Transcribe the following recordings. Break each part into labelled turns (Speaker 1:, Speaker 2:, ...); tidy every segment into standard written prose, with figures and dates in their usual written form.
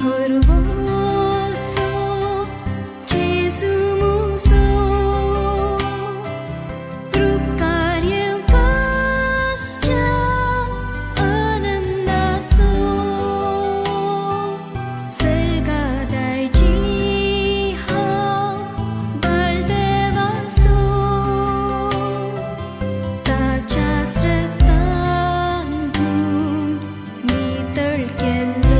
Speaker 1: हरवोसो जेजू मुजो रुकार येवंक आसच्या आनंदाचो सर्गा दायजी हांव बाळदेवाचो ताच्याच रगतान धुवन नितळ केल्लो.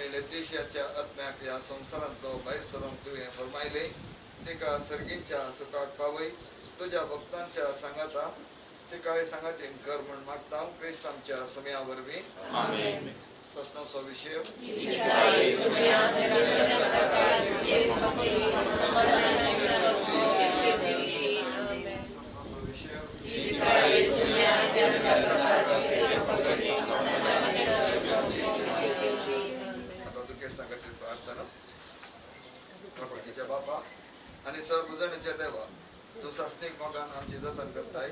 Speaker 2: आनी लेतिशियाच्या आत्म्याक ह्या संवसारांतलो भायर सरूंक तुवें फरमायलें, तिका सर्गींच्या सुखाक पावय. तुज्या भक्तांच्या सांगाता तिकाय सांगातीन कर म्हूण मागता क्रिस्त आमच्या समया वरवीं. ससनाचो विशय. आता दुखेस्तां खातीर प्रार्थना. प्रभूच्या बापा आनी सर्वजणीच्या देवा, तूं सासणीक मोगान आमची जतन करताय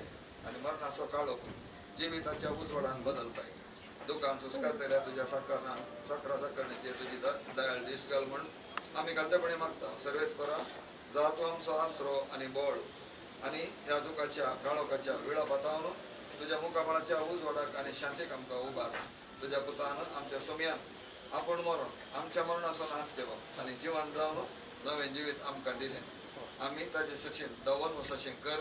Speaker 2: आनी मरणाचो काळोख जिविताच्या उजवाडान बदलताय. दुकान सुस्कारतल्या तुज्या साकरना साकरा साकरणीचेर तुजी दयाळ दीस घाल म्हूण आमी घालतेपणी मागता. सर्वेस्परा, जा तूं आमचो आसरो आनी बळ आनी ह्या दुखाच्या काळोखाच्या वेळा पातावन तुज्या मुखामळाच्या उजवाडाक आनी शांतीक आमकां उबार. तुज्या पुतान आमच्या सोमयान आपूण मरोन आमच्या मरणाचो नाश केलो आनी जिवन जावन नवें जिवीत आमकां दिलें. आमी ताजे सशीन दवन सशीन कर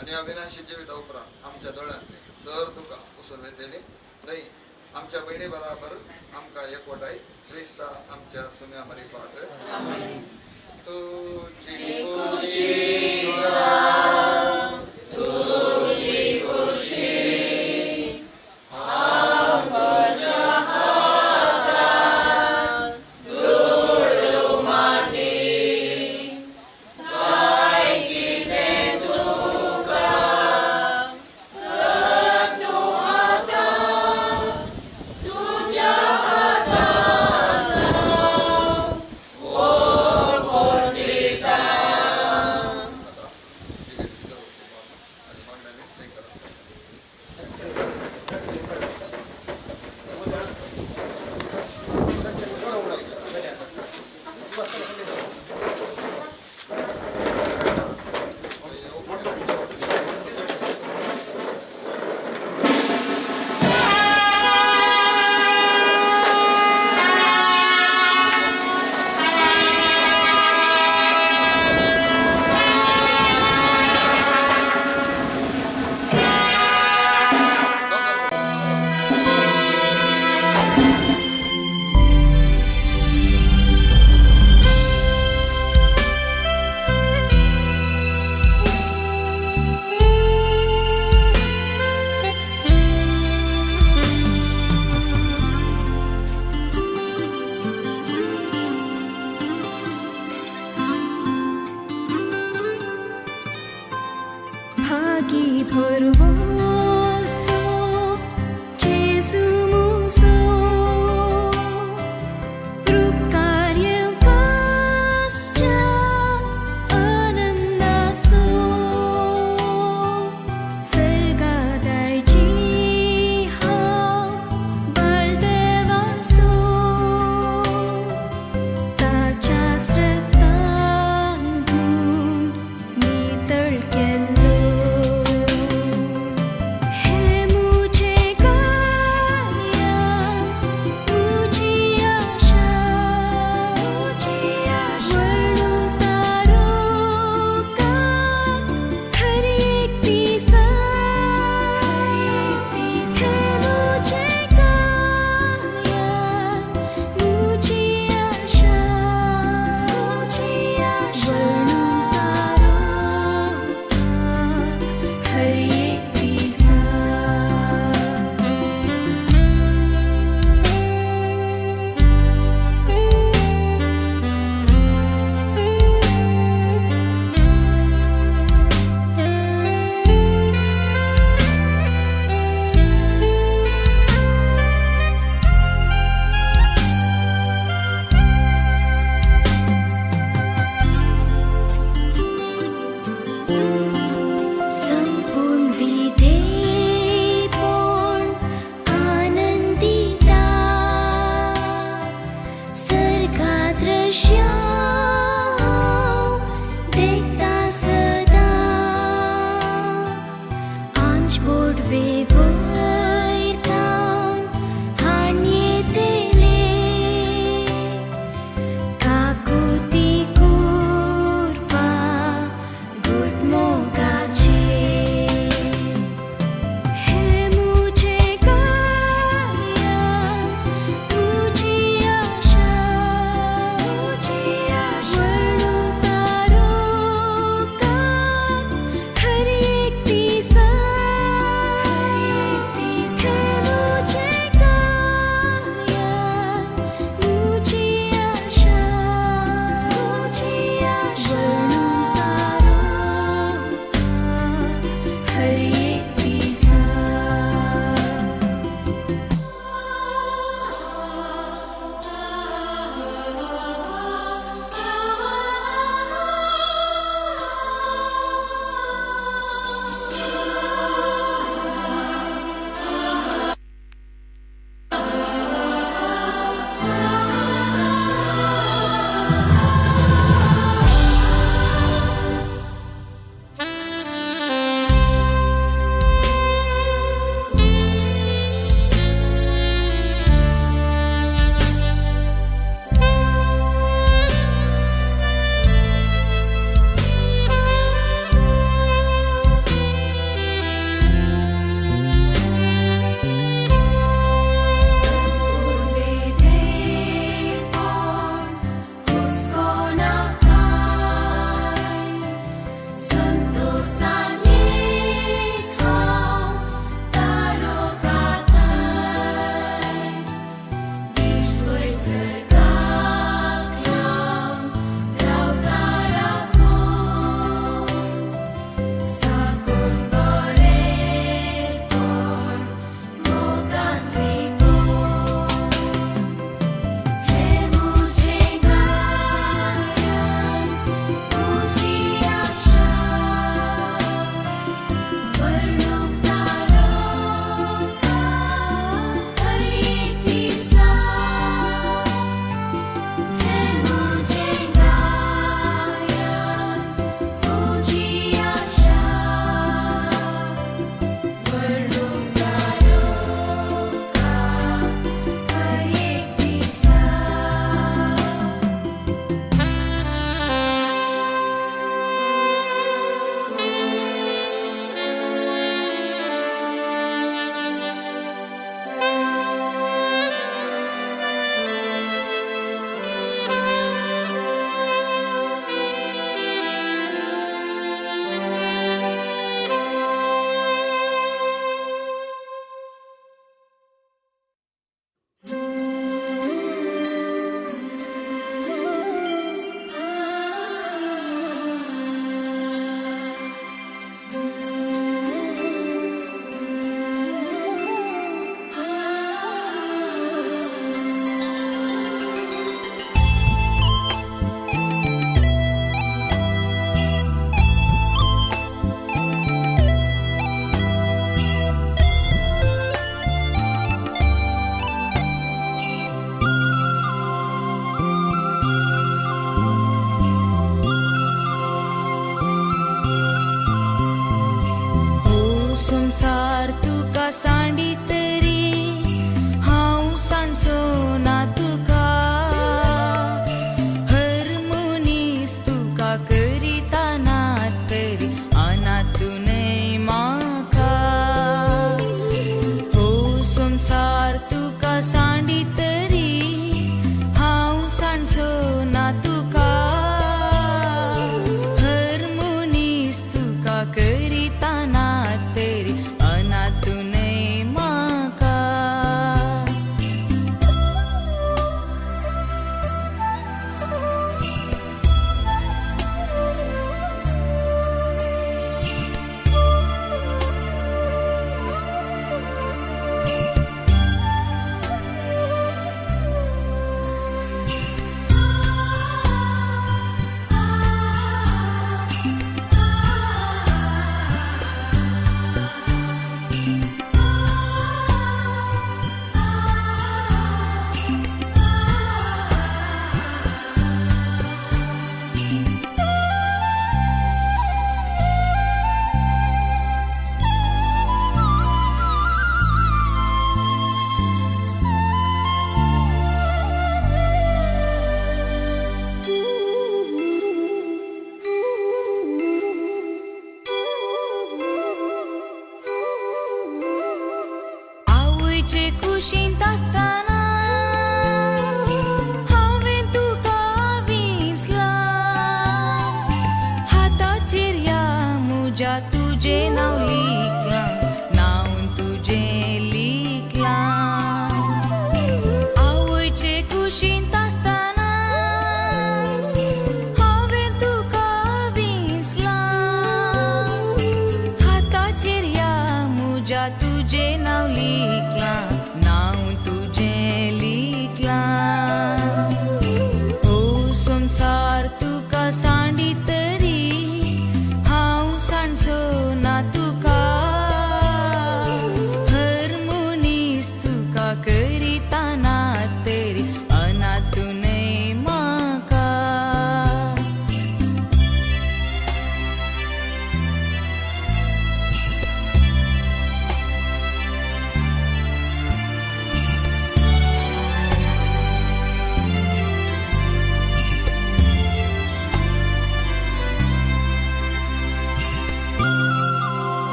Speaker 2: आनी अविनाशी जिविता उपरांत आमच्या दोळ्यांतली सर दुकां पुसून वेतली थंय आमच्या भयणी बराबर आमकां एकवटाय क्रिस्ता आमच्या सुम्या मारिफात. तुजी खुशी आता आनी मागण्यांनी थंय करप.
Speaker 1: भागी भरवसो जेजू मुसो, रुपकार्यकासच्या आनंदासो, सर्गादायची हांव बाळदेवासो, ताच्या रक्तान धुवन नितळ केल्लो. हे मुझे गाया तुझी आशा, तुझी आशा तारोकात हर एक दिसा, हे मुझे गाया तुझी आशा, तुझी आशा तारोकात हर एक दिसा. संपूर्ण विधेयपण आनंदिता, सर्गा दृश्य देखता सदा, आंच बोडवे वयर हाण येतले, काकुती कुरपा गुटमोगाचे. हे मुझे गाया तुझी आशा,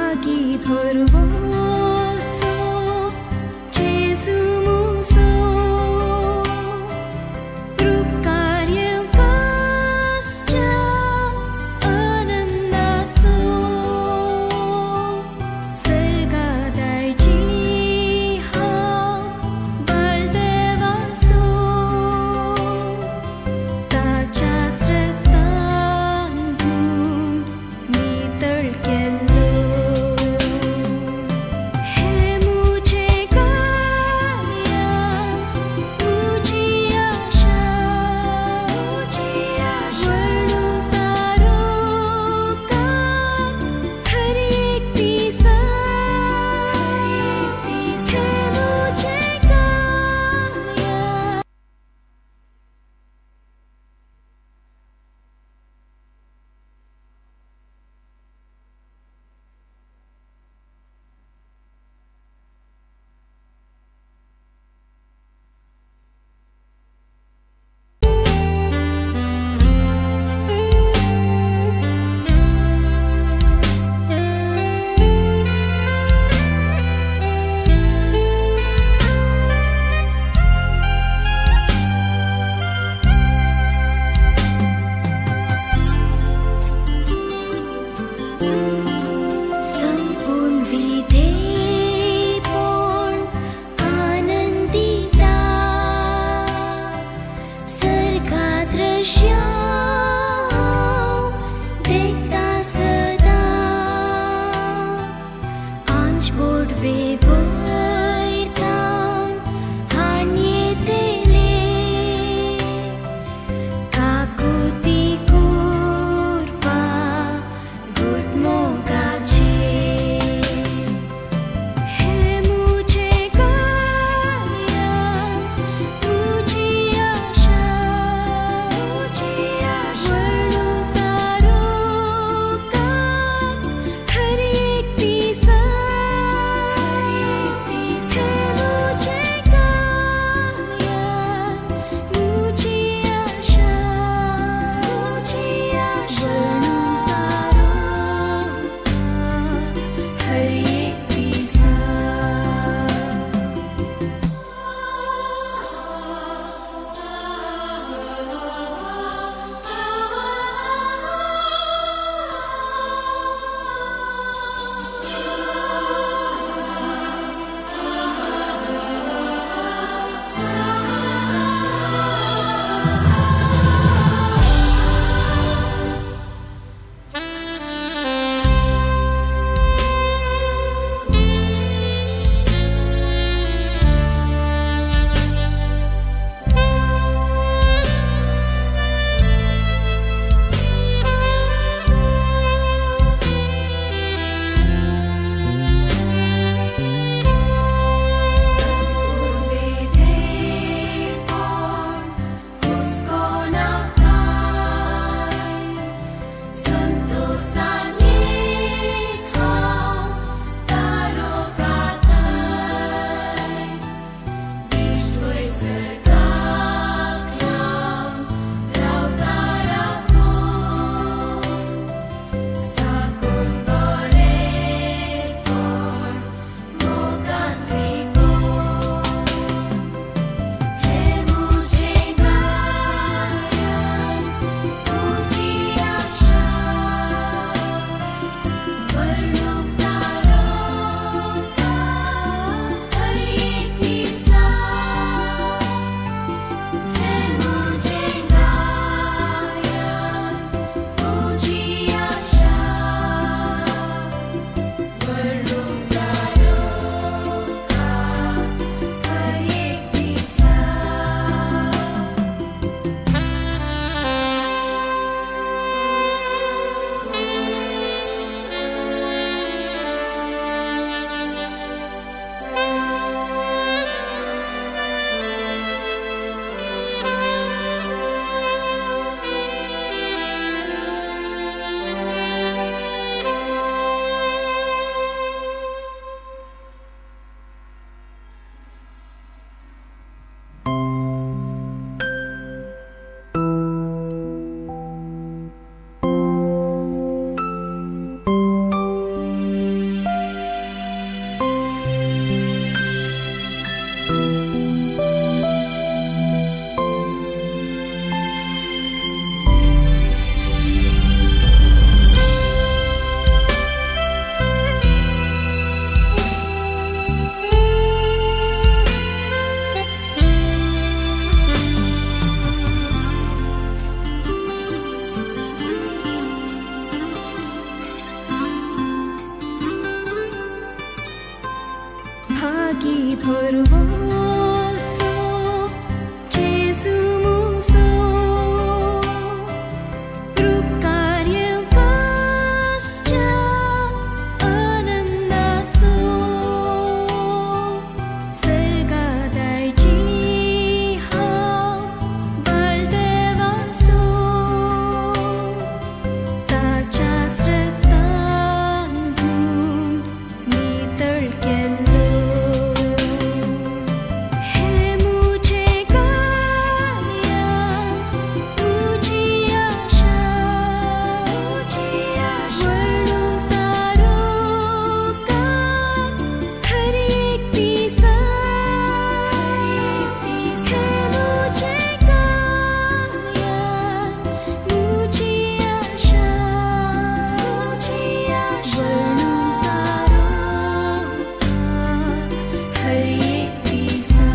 Speaker 1: लागी भरवसो जेजू मुजो रुपकार येवकासच्या आनंदाचो सर्गादायची हांव बाळदेवाचो ताच्या रक्तान धुवन नितळ केल्लो. हे मुझे गाया मुझी आशा मुझी आशा तारोकात हर एक दिसा हे मुझे गाया. संपूर्ण विधेयपण आनंदिता सर्गा दृश्य देखता सदा आंच बोडवे वयरताम हाणयेतले काकुती कुरपा गुटमोगाचे. हे मुझे गाया तुझी आशा मुझी आशा तारोकात हर एक दिसा हे लागी भरवंसो जेजू मुसो रुपकार येवकासच्या आनंदासो सर्गादायची हांव बाळदेवासो ताच्या स्रतान धुवन नितळ केल्लो. हे मुझे गाया तुझी आशा तुझी आशा वर्णू तारोकात हर एक दिसा हे मुझे गाया तुझी आशा तुझी आशा वर्णू तारोकात हर एक दिसा.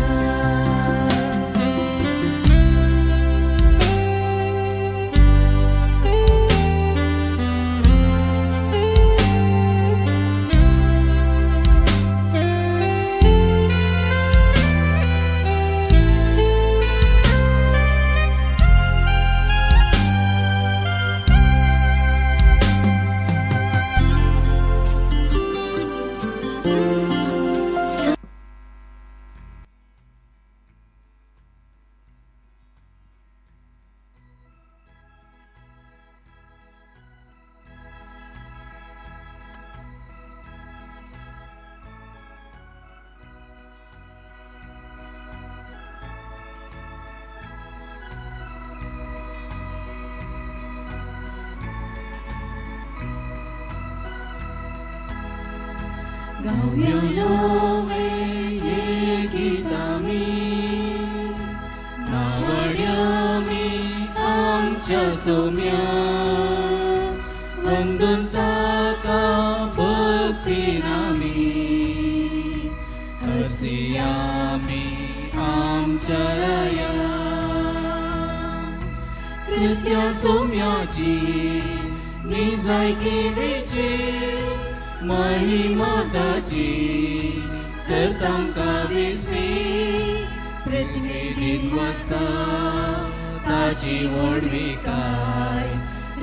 Speaker 3: गावया नवे हे गीत आमी, नावड्यामी आमच्या सोम्या, वंदून ताका भक्तीन आमी, हसयामी आमच्या राया. कृत्या सोम्याची निजायकी वेची महिमा ताची करतांका विस्मी, पृथ्वी दिग्वस्ता ताची व्हडविकाय,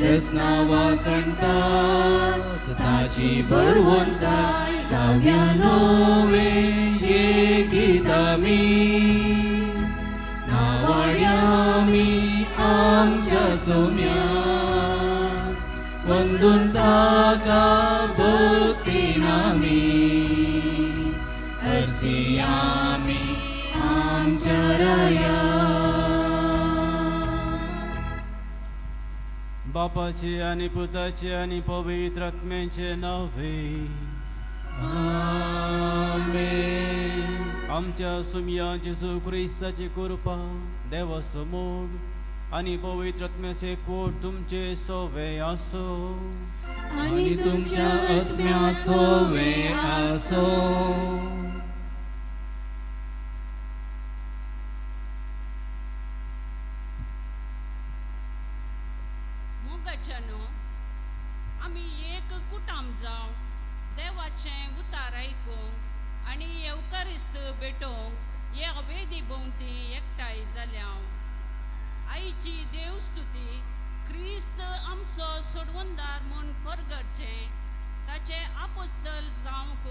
Speaker 3: रसना वाकणता ताची बळवंताय. गावया नवे हे गीत आमी, नावाड्यामी आमच्या सोम्या, वंदून ताका भक्तीन आमी, हसयामी आमच्या राया.
Speaker 4: बापाचे आणि पुताचे आणि पवित्र आत्म्याचे नावे.
Speaker 3: आमेन.
Speaker 4: आमच्या सुमया जेजू क्रिस्ताची कृपा, देवाचो मोग आणि पवित्र आत्म्याचे कोट तुमचे सोवे आसो.
Speaker 3: आणि तुमच्या आत्म्या सोवे आसो.
Speaker 5: मोगाच्यानो, आमी एक कुटाम जावं देवाचें उतार आयकूंक आनी येवकारिस्त भेटोवंक ह्या वेदी भोंवती एकठांय जाल्या. आईची देवस्तुती क्रिस्त आमचो सोडवणदार म्हूण परगटचें ताचें आपोस्तल जावंक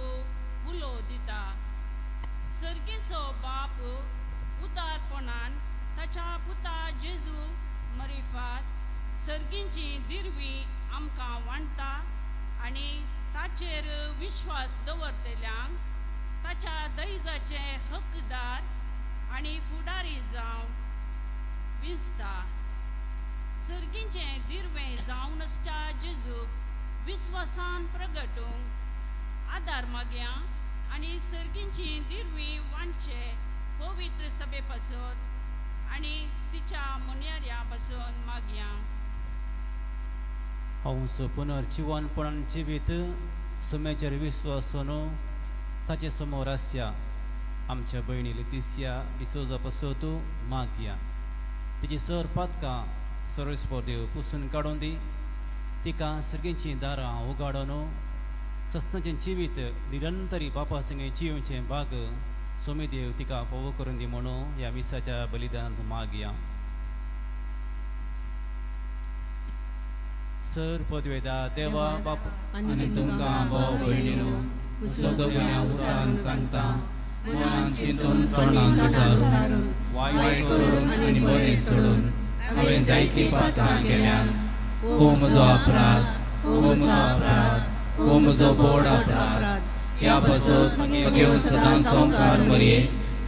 Speaker 5: उलो दिता. सर्गीचो बाप उदारपणान ताच्या पुता जेजू मरिफात सर्गींची दिरवी आमकां वांट्टा आनी ताचेर विश्वास दवरतल्यांक ताच्या दैजाचे हकदार आनी फुडारी जावं विंचता. सर्गींचें दिरवें जावन आसच्या जेजूक विस्वासान प्रगटूंक आदार मागया आनी सर्गींची दिरवी वांटचे पवित्र सभे पासून आनी तिच्या मुन्याऱ्या पासून मागया.
Speaker 4: हांव पुनर्जिवनपणान जिवीत सुम्याचेर विस्वासून ताचे समोर आसच्या आमच्या भयणी लितिस्या डिसोजा पासत मागया. तिची सर पातकां सर्वेस्पर देव पुसून काडून दी. तिका सर्गींचीं दारां उगाडून सस्नाचें जिवीत निरंतरी बापा संगे जिवचें भाग सोमी देव तिका फावो करून दी म्हणून ह्या मिसाच्या बलिदानांत मागया. सर पदवेदा देवा बाप
Speaker 3: आनी तुमकां भाव भयणीनो सगळ्या उसान सांगता मनान चिंतून तोंडान उसारून वायट करून आनी बरें सोडून हांवें जायतीं पातकां केल्यात. हो म्हजो अपराध, हो म्हजो अपराध, हो म्हजो बोड अपराध. ह्या पासत म्हगे सदां संवकार मरये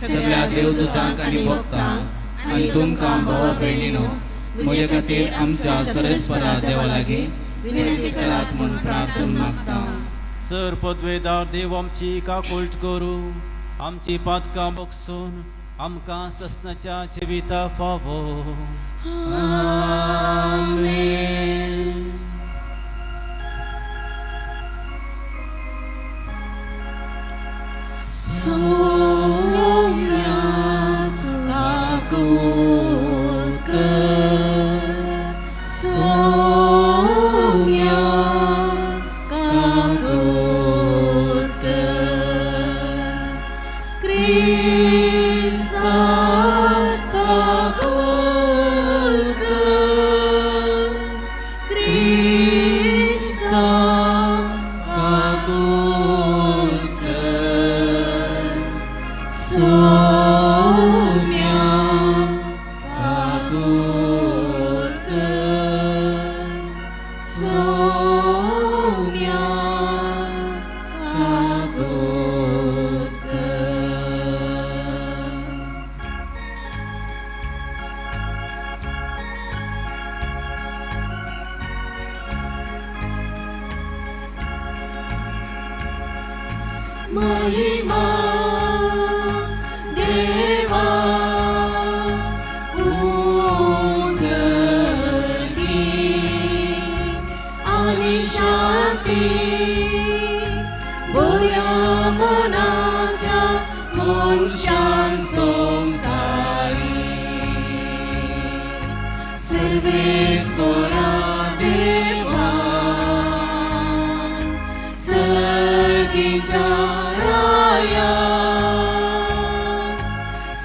Speaker 3: सगळ्या देवदूतांक आनी भक्तांक आनी तुमकां भाव भयणीनो म्हजे खातीर आमच्या सरेस्परा देवा लागीं विनंती करात म्हूण प्रार्थना मागता.
Speaker 4: सर पदवेदार देव आमची काकुळट करूं, आमची पातकां बगसून आमकां सस्नाच्या जिविता फावो.
Speaker 3: आमेन.
Speaker 1: सोम्याक काकूत कर, सोम्याक काकूत कर, क्रिस्ताक काकूत कर, क्रिस्ताक काकूत कर, सोम्याक काकूत कर, सोम्याक काकूत कर. महिमा देवा उंचली आनी शांती बऱ्या मनाच्या मनशान संवसारी सर्वेस्परा देवा सगीच्या राया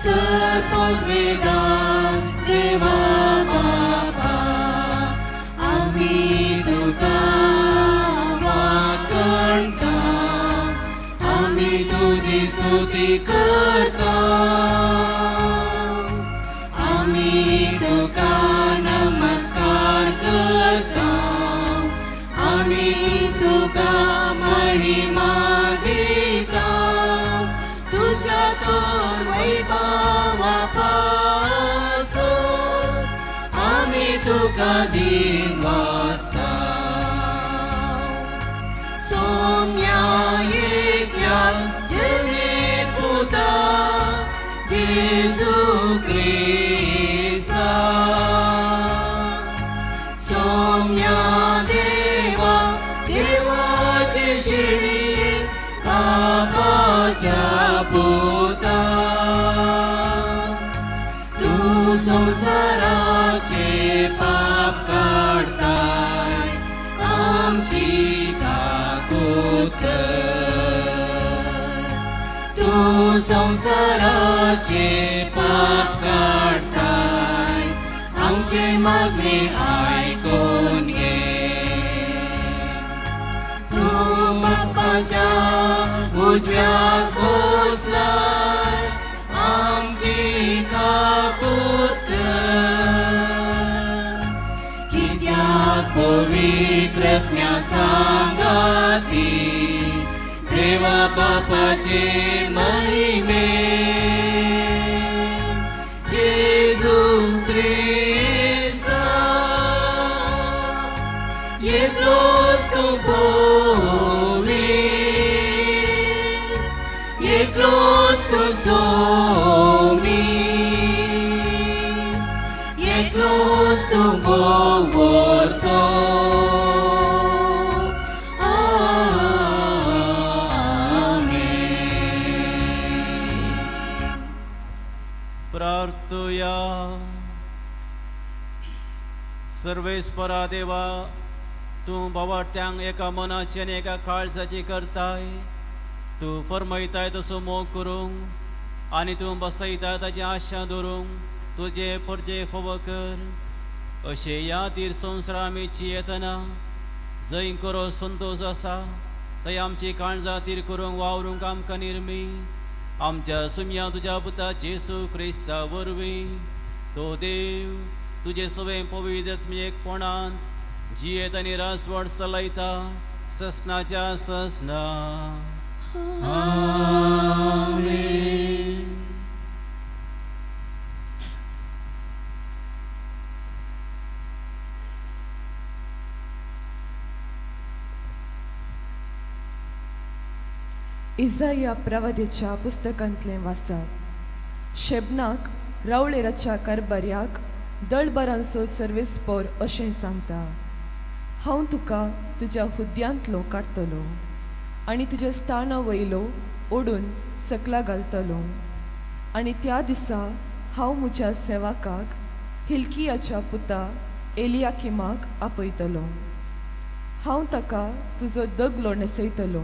Speaker 1: सर्पवेदा देवा बापा आमी तुका वाकणटा, आमी तुजी स्तुती करता, आमी तुका नमस्कार करता, आमी तुका महिमा दिता, तुज्या तोर वैभवा पासून आमी तुका दिन वाचता. सोम्या एकल्यास जनेत पुता जेजू क्रिस्ता, सोम्या देवा देवाचे शिर्डी बापाच्या पुता, तूं संवसाराचे पाप काडताय आमची काकूत कर, तूं संवसाराचे पाप काडताय आमचे मागणे आयकून घे. तूं बापाच्या उजव्याक बसलाय आमची काकूत कर, कित्याक पवित्र आत्म्या सांगाती देवा बापाचे महिमे जेजू क्रिस्ता येतलोस तूं पोवी, येतलोस तूं सोमी, येतलोस तूं बोवरतो. आमेन.
Speaker 4: प्रार्थुया. सर्वेस्परा देवा तूं बावार्थ्यांक एका मनाची आनी एका काळजाची करताय. तूं फरमयताय तसो मोग करूंक आनी तूं बसयता ताची आशा दवरूंक तुजे परजे फोव कर. अशें ह्या तीर संवसार आमी जियेतना जंय करो संतोश आसा थंय आमची काळजां तीर करूंक वावरूंक आमकां निर्मी. आमच्या सुमया तुज्या पुता जेसू क्रिस्ता वरवीं तो देव तुजे सवें पवित्र एकपणांत जियेत आनी राजवट चलयता ससनाच्या ससना. आमेन.
Speaker 6: इजाया प्रवादेच्या पुस्तकांतलें वाचप. शेबनाक रावळेराच्या कारबार्याक दळबरांचो सर्वेस्पोर अशें सांगता, हांव तुका तुज्या हुद्द्यांतलो काडटलो आनी तुज्या स्थाना वयलो ओडून सकला घालतलो. आनी त्या दिसा हांव म्हज्या सेवकाक हिल्कियाच्या पुता एलियाकिमाक आपयतलो. हांव ताका तुजो दगलो न्हेसयतलो,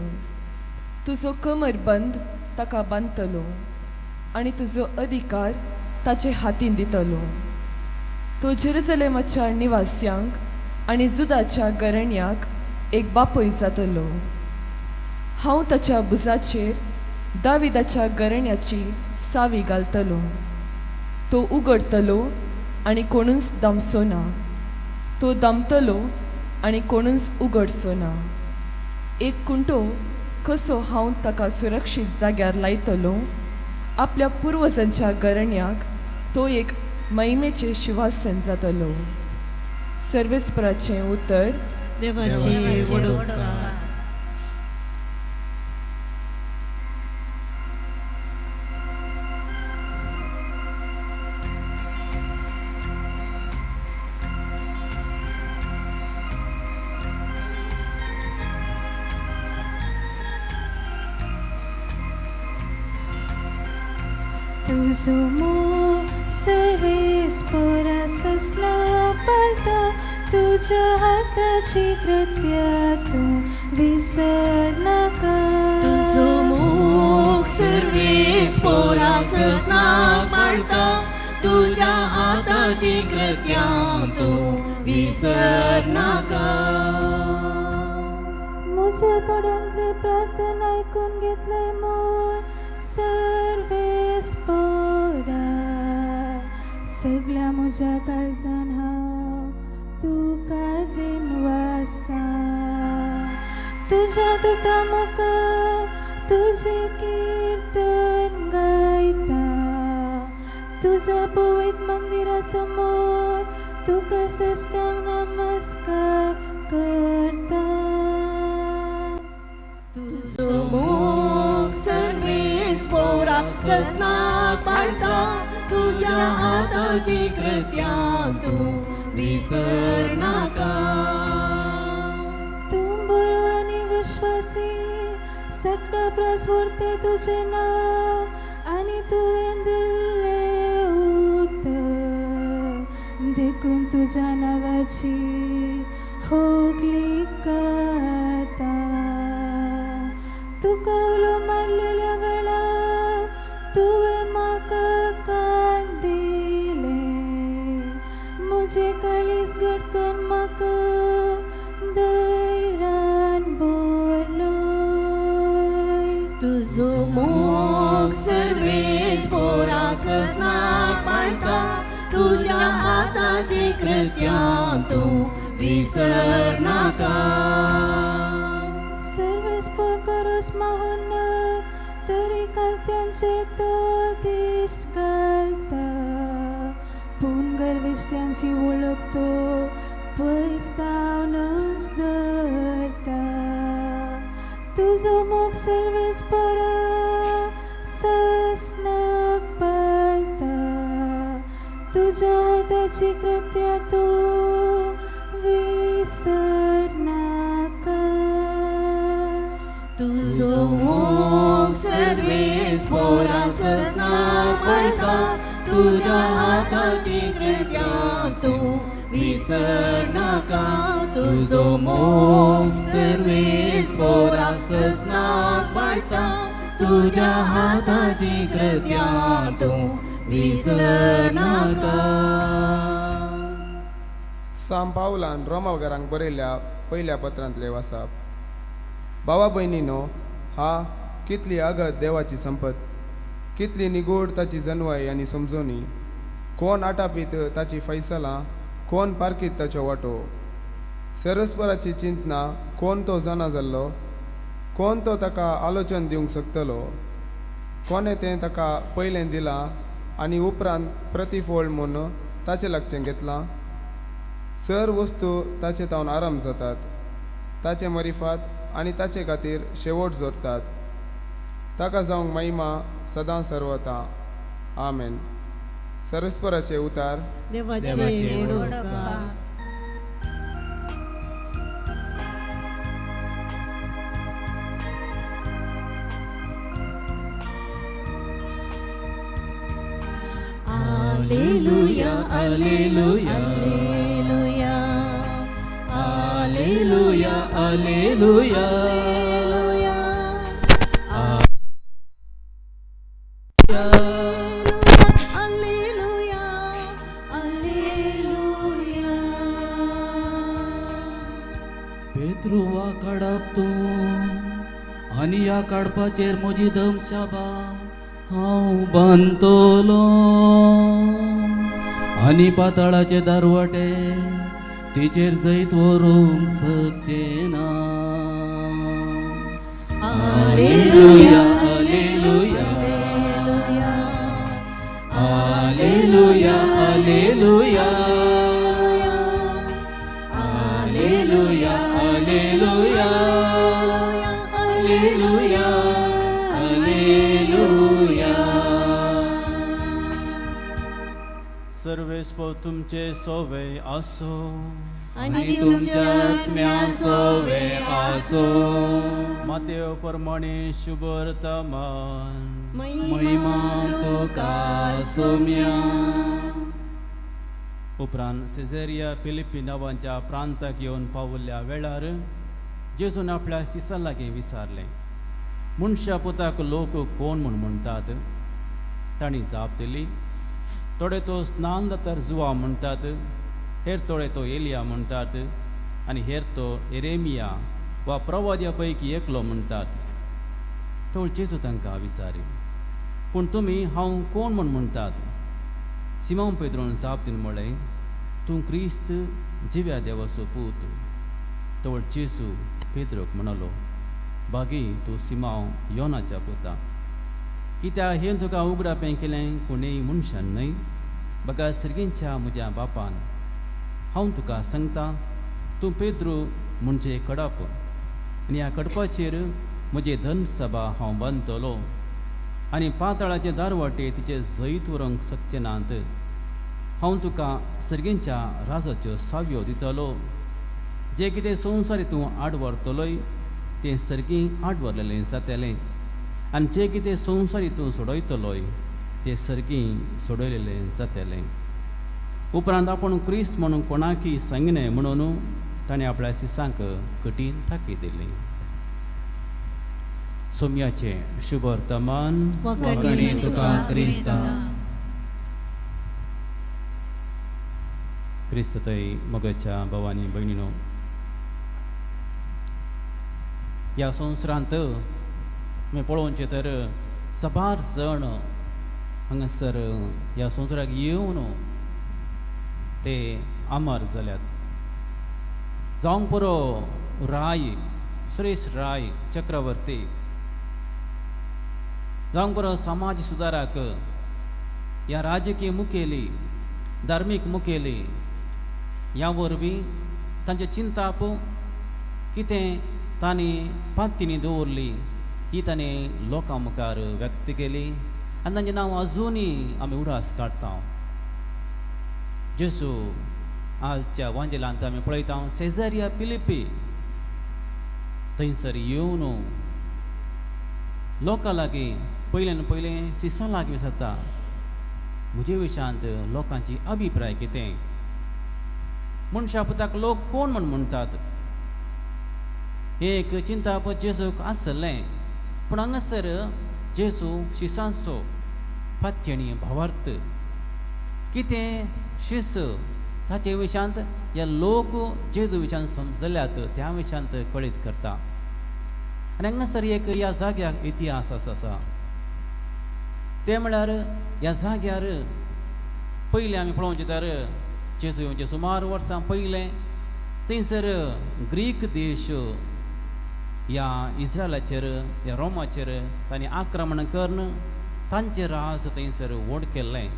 Speaker 6: तुजो कमरबंद ताका बांदतलो आनी तुजो अधिकार ताचे हातीन दितलो. तो जेरुजलेमाच्या निवास्यांक आनी जुदाच्या घराण्याक एक बापूय जातलो. हांव ताच्या भुजाचेर दाविदाच्या घराण्याची सावी घालतलो. तो उगडतलो आनी कोणूच दामचो ना, तो दामतलो आनी कोणूच उगडचो ना. एक कुंटो कसो हांव ताका सुरक्षीत जाग्यार लायतलो. आपल्या पुर्वजांच्या घराण्याक तो एक महिमेचें शिवासन जातलो. सर्वेस्पराचें उतर.
Speaker 1: देवाचे व्हड उपकार.
Speaker 7: तुजो मोग सर्वेस्पोरा ससना पालता, तुज्या हाताची कृत्या तूं विसरनाका.
Speaker 1: तुजो मोग सर्वेस्पोरा ससना पालता, तुज्या हाताची कृत्या तूं विसरनाका.
Speaker 7: म्हज्या तोंडांतली प्रार्थना आयकून घेतले म्हूण सर्वेस्पोरा, सगळ्या म्हज्या काळजान हांव तुका दिन वाचता. तुज्या दुता मुखार तुजें किर्तन गायता, तुज्या पवित्र मंदिरा समोर तुका साश्टांग नमस्कार करता.
Speaker 1: तुजो मोग सर्वेस्पोरा ससनाक पाळटा, तुज्या हाताची कृत्या तूं विसरनाका.
Speaker 7: तूं बरो आनी विश्वासी, सगळ्या प्रस्फुर्ते तुजें नांव आनी तुवें दिल्लें उतर, देखून तुज्या नांवाची होगली करता. तुका उलो मारलेल्या वेळार तुवें म्हाका कान दिलें, म्हजें काळीज घटकन म्हाका धैर्यान भरलोय.
Speaker 1: तुजो मोग सर्वेस्पोरा ससनाक पाळटा, तुज्या हाताची कृत्या तूं विसरनाका.
Speaker 7: सर्वेस्पोर करोस माहुनात, तरी कालत्यांचे तो दिश्ट घालता, पूण गर्विश्ट्यांची वळख तो पयस धरता. तुजो मोग सर्वेस्पोरा ससनाक पालता, तुज्या हाताची कृत्या तूं विसरनाका.
Speaker 1: तुजो मोग सर्वेस्पोरा ससनाक पाळटा, तुज्या हाताची कृत्या तूं विसरनाका. विसरनाका तुजो मोग सर्वेस्पोरा सजनाक वाडटा तुज्या हाताची कृत्या तूं विसरनाका.
Speaker 8: साम पावलान रोमावकारांक बरयल्ल्या पयल्या पत्रांतले वासाप. भावा भयणीनो, हा कितली आगत देवाची संपत, कितली निगूढ ताची जनवाय आनी समजोनी. कोण आटापीत ताची फैसलां, कोण पारखीत ताचो वांटो. सरस्वराची चिंतना कोण तो जाणा जाल्लो, कोण तो ताका आलोचन दिवंक शकतलो. कोणें तें ताका पयलें दिलां आनी उपरांत प्रतिफळ म्हूण ताचें लागचें घेतलां. सर वस्तू ताचे तावन आराम जातात, ताचे मरिफात आनी ताचे खातीर शेवट जोडटात. ताका जावंक महिमा सदां सर्वता. आमेन. सरस्पराचे उतार.
Speaker 1: देवाचे उपकार. Alleluia,
Speaker 3: alleluia,
Speaker 1: alleluia,
Speaker 3: alleluia, alleluia,
Speaker 1: alleluia, alleluia.
Speaker 3: पेत्रुवा काडप तूं आनी ह्या काडपाचेर म्हजी दमशाबा हांव बांदतलो आनी पाताळाचे दारवाटे तिचेर जैत व्हरूंक शकचें ना. Alleluia, alleluia, alleluia, alleluia, alleluia, alleluia, alleluia, alleluia.
Speaker 4: सर्वेस्पोर तुमचे सोवे आसो
Speaker 3: आनी तुमच्या आत्म्या सोवे आसो.
Speaker 4: मातेव प्रमाणे शुभ वर्तमान.
Speaker 3: महिमा तुका सोम्या.
Speaker 4: उपरांत सेझेरिया फिलिप्पी नांवाच्या प्रांताक येवन पावल्ल्या वेळार जेजून आपल्या शिसां लागीं विचारलें, मनशा पुताक लोक कोण म्हूण म्हणटात? तांणी जाप दिली, थोडे तो स्नान जातार जुवा म्हणटात, हेर थोडे तो एलिया म्हणटात आनी हेर तो एरेमिया वा प्रवाद्या पैकी एकलो म्हणटात. तो जेजू तांकां विचारी, पूण तुमी हांव कोण म्हूण म्हणटात? सिमांव पेद्रोन जाप दिवन म्हळें, तूं क्रिस्त जिव्या देवाचो पूत. तवळ जेजू पेद्रोक म्हणलो, बागी तूं सिमांव योनाच्या पुता, कित्याक हें तुका उगडापें केलें कोणूय मनशान न्हय, बगा सर्गींच्या म्हज्या बापान. हांव तुका सांगता, तूं पेद्रू म्हणजे कडप आनी ह्या कडपाचेर म्हजे धर्मसभा हांव बांदतलो आनी पाताळाचे दारवाटे तिचे जैत व्हरूंक शकचे नात. हांव तुका सर्गींच्या राजाच्यो सावयो दितलो. जें कितें संवसारी तूं आड व्हरतलोय तें सर्गीं आड व्हरलेलें जातलें आनी जें कितें संवसारी तूं सोडयतलोय तें सर्गीं सोडयलेलें जातलें. उपरांत आपूण क्रिस्त म्हणून कोणाकय सांगिनाय म्हणून ताणें आपल्या शिसांक कठीण ताकीद दिली. सोम्याचें शुभ वर्तमान.
Speaker 3: वाखाणी तुका क्रिस्ता.
Speaker 4: क्रिस्त थंय मोगाच्या भावानी भयणीनो, ह्या संवसारांत तुमी पळोवचें तर साबार जण हांगासर ह्या संवसाराक येवन ते अमर जाल्यात. जावंक पुरो राय, श्रेश्ठ राय चक्रवर्ती, जावंक पुरो समाज सुदारक, ह्या राजकीय मुखेली, धार्मीक मुखेली, ह्या वरवीं तांचें चिंताप कितें तांणी पांतींनी दवरली ही ताणें लोकां मुखार व्यक्त केली आनी तांचें नांव अजुनूय आमी उडास काडटा. जेजू आजच्या वांजेलांत आमी पळयता सेजारिया फिलिप्पी थंयसर येवन लोकां लागीं पयल्यान पयलें शिसां लागीं विचारता, म्हजे विशयांत लोकांची अभिप्राय कितें? मनशा पुताक लोक कोण म्हूण म्हणटात? एक चिंताप जेजूक आसलें, पूण हांगासर जेजू शिसांचो पात्यणी भावार्थ कितें शिस ताचे विशांत ह्या लोक जेजू विशांत समजल्यात त्या विशांत कळीत करता. आनी हांगासर एक ह्या जाग्याक इतिहास आसा, ते म्हळ्यार ह्या जाग्यार पयलें आमी पळोवचें तर जेजू येवचे सुमार वर्सां पयलें थंयसर ग्रीक देश ह्या इस्रायलाचेर ह्या रोमाचेर तांणी आक्रमण करून तांचें राज थंयसर व्हड केल्लें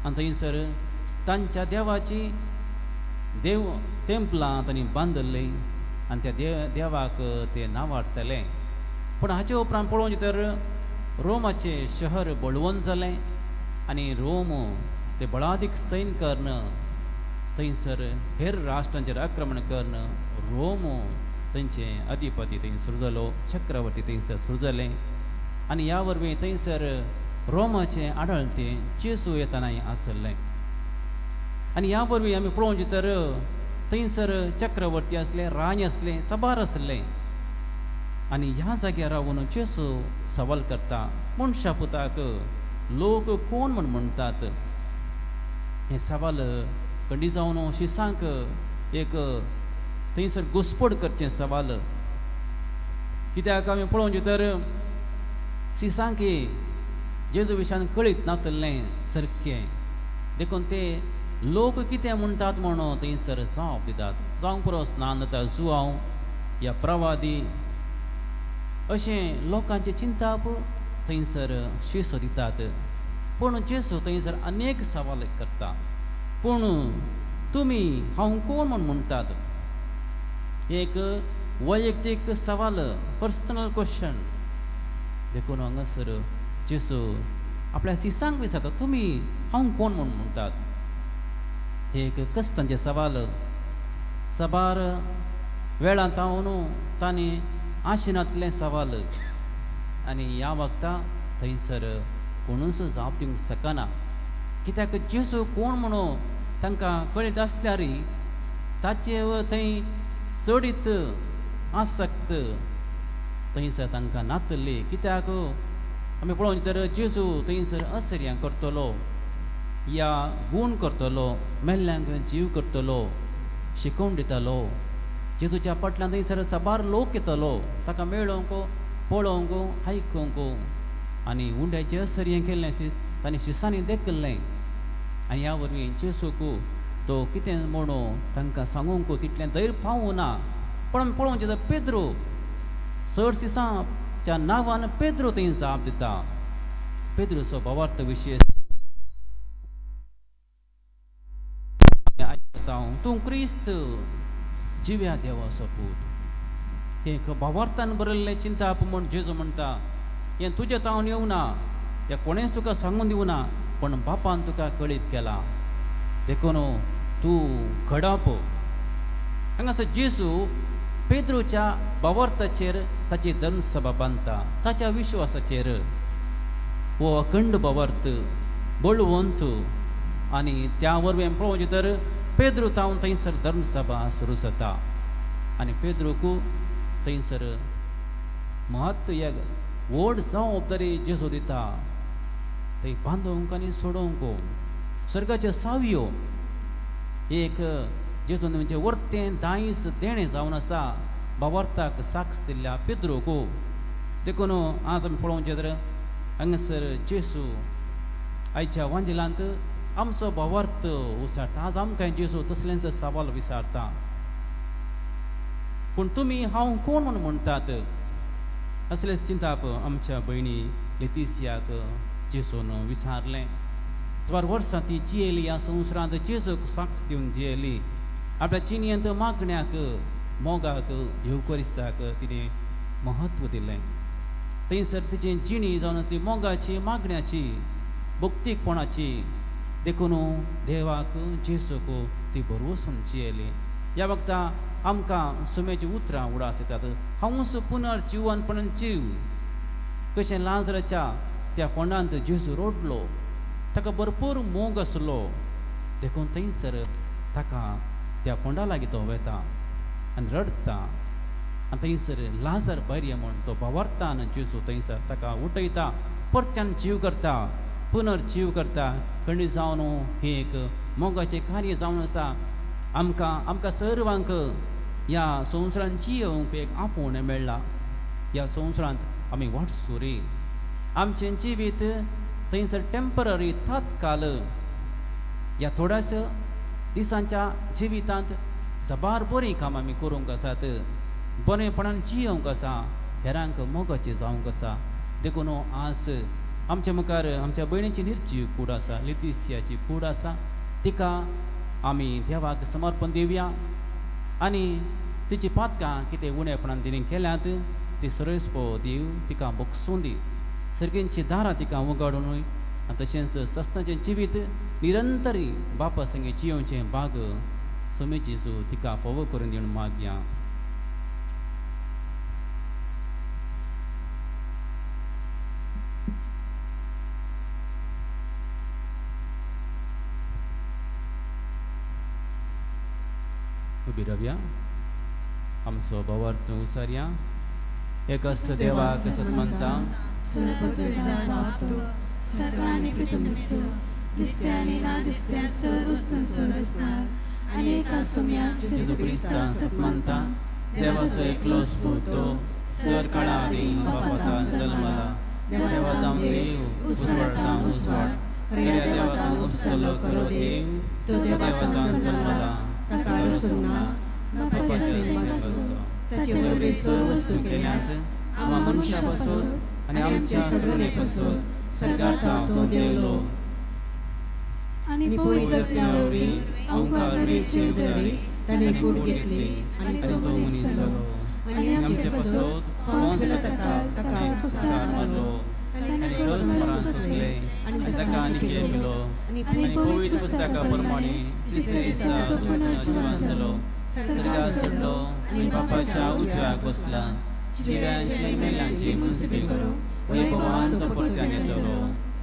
Speaker 4: आनी थंयसर तांच्या देवाची देव टेंपलां तांणी बांदिल्लीं आनी त्या देवाक ते नांवाडटले. पूण हाचे उपरांत पळोवचें तर रोमाचें शहर बळवंत जालें आनी रोम ते बळादीक सैन करून थंयसर हेर राष्ट्रांचेर आक्रमण करून रोम थंयचे अधिपती थंय सुरू जालो, चक्रवर्ती थंयसर सुरू जालें आनी ह्या वरवीं थंयसर रोमाचें आडळतें जेजू येतनाय आसलें. आनी ह्या वरवीं आमी पळोवचें तर थंयसर चक्रवर्ती आसले, राणी आसले, सबार आसले आनी ह्या जाग्यार रावन जेजू सवाल करता, मनशा पुताक लोक कोण म्हूण म्हणटात? हें सवाल कंडी जावन शिसांक एक थंयसर घुस्पड करचें सवाल. कित्याक आमी पळोवचें तर शिसांक जेजू विशान कळीत नातलें सारकें, देखून ते लोक कितें म्हणटात म्हणून थंयसर जाप दितात. जावंक पुरो स्नान जाता जुआंव या प्रवादी अशें लोकांचें चिंताप थंयसर शिस दितात. पूण जेजू थंयसर अनेक सवाल करता, पूण तुमी हांव कोण म्हूण म्हणटात? एक वैयक्तीक सवाल, पर्सनल क्वेश्चन. देखून हांगासर जेजू आपल्या शिसांक विचारता, तुमी हांव कोण म्हूण म्हणटात? एक कश्टांचें सवाल. साबार वेळांत हांव तांणी आशिनातलें सवाल आनी ह्या वखता थंयसर कोणूच जाप दिवंक शकना. कित्याक जेजू कोण म्हणून तांकां कळीत आसल्यार ताचे थंय चडीत आसक्त थंयसर तांकां नातली. कित्याक आमी पळोवचें तर जेजू थंयसर असर्यां करतलो या गूण करतलो, मेल्ल्यांक जीव करतलो, शिकोवन दितालो. जेजूच्या फाटल्यान थंयसर साबार लोक येतलो ताका मेळोवंक, पळोवंक, आयकूंक आनी उंड्याचें असर्यें केल्लें तांणी शिसांनी देखिल्लें आनी ह्या वरवीं जेजूक तो कितें म्हणून तांकां सांगूंक तितलें धैर्य पावूं ना. पण आमी पळोवचें तर पेद्रो चड शिसांच्या नांवान पेद्रो थंय जाप दिता. पेद्रोचो भावार्थ विशय आयकता हांव, तूं क्रिस्त जिव्या देवाचो पूत. हें भावार्थान बरयल्लें चिंताप म्हूण जेजू म्हणटा, हें तुजें तावन येवना, हें कोणेंच तुका सांगून दिवना, पूण बापान तुका कळीत केलां, देखून तूं घडप. हांगासर जेजू पेद्रोच्या भावार्थाचेर ताची धर्मसभा बांदता, ताच्या विश्वासाचेर. हो अखंड भावार्थ बळवंत आनी त्या वरवीं पळोवचें तर पेद्रो तावन थंयसर धर्मसभा सुरू जाता आनी पेद्रोक थंयसर महत्व एक व्हड जबाबदारी जेजू दिता, थंय बांदूंक आनी सोडोवंक स्वर्गाच्यो सावयो. एक जेजून म्हणजे वर्तें दायज देणें जावन आसा भावार्थाक साक्ष दिल्ल्या पेद्रोक. देखून आज आमी पळोवचें तर हांगासर जेजू आयच्या वांजेलांत आमचो भावार्थ विचारता. आज आमकां जेजू तसलेंच सवाल विचारता, पूण तुमी हांव कोण म्हूण म्हणटात? असलेंच चिंताप आमच्या भयणी लेतिसियाक जेजून विचारलें. सुमार वर्सां ती जियेली ह्या संवसारांत जेजूक साक्ष दिवन जियेली. आपल्या जिणेंत मागण्याक, मोगाक, येवकरिस्ताक तिणें म्हत्व दिलें. थंयसर तिची जिणी जावन आसली मोगाची, मागण्याची, भक्तीकपणाची. देखून देवाक जेजूक ती भरवसून जियेली. ह्या वखता आमकां सुमेची उतरां उडास येतात, हांवूच पुनर्जिवनपणान जीव. कशें लाजराच्या त्या फोंडांत जेजू रडलो, ताका भरपूर मोग आसलो, देखून थंयसर ताका त्या फोंडा लागीं तो वता आनी रडटा आनी थंयसर लाजर भायर ये म्हूण तो बावरता आनी जेजू थंयसर ताका उठयता, परत्यान जीव करता, पुनर्जीव करता. खंडी जावन हें एक मोगाचें कार्य जावन आसा. आमकां आमकां सर्वांक ह्या संवसारांत जियोवंक एक आपोवणें मेळ्ळां. ह्या संवसारांत आमी वाटसुरी, आमचें जिवीत थंयसर टेंपररी, तात्काल. ह्या थोड्याच दिसांच्या जिवितांत साबार बरीं कामां आमी करूंक आसात, बरेपणान जियोवंक आसा, हेरांक मोगाचें जावंक आसा. देखून आज आमच्या मुखार आमच्या भयणीची निर्जीव कूड आसा, लितिसियाची कूड आसा. तिका आमी देवाक समर्पण दिवया आनी तिची पातकां कितें उणेपणान तिणें केल्यांत ती सरस्पो देव तिका बगसून दी. सर्गींची दारां तिका उगाडून आनी तशेंच सस्नाचें जिवीत निरंतरी बापा संगी जियोवचें बाग सोमी जेजू तिका फावो करून दिवन मागया. उबी रावया, आमचो भावार्थ उसारया. एकच देवाक सतमंता जेजू क्रिस्ता सतमंता देवाचो एकलोच पूत सर काळा आदीं बापातान जल्मला, देवातां देव उजवाडतां उजवाड, खऱ्या देवातां उपसलो खरो देव, तो देवातां जल्मला, ताका रसूंक बापाच्या सिंहासनार
Speaker 3: ताचे वरवीं सर्व वस्तू केल्यात, आमकां मनशां पासून आनी आमच्या सगळे पासून सर्गांत तो देवलो.
Speaker 7: आनी पवित्र आत्म्या वरवीं आमकां वरवीं जीवदारी ताणें कूड घेतली आनी तो मनीस जालो आनी आमचे पासून पोंस ताका उपसार मारलो,
Speaker 3: ताणें मरण सोंसलें आनी ताका आनी केलो आनी पवित्र पुस्तका प्रमाणे तिसऱ्या दिसा तो पुनर्जिवन जालो, सर्गांत चडलो आनी बापाच्या उजव्याक बसला. जिव्यांची आनी मेल्यांची मुन्सिपी करूंक वैभवान तो परत्यान येतलो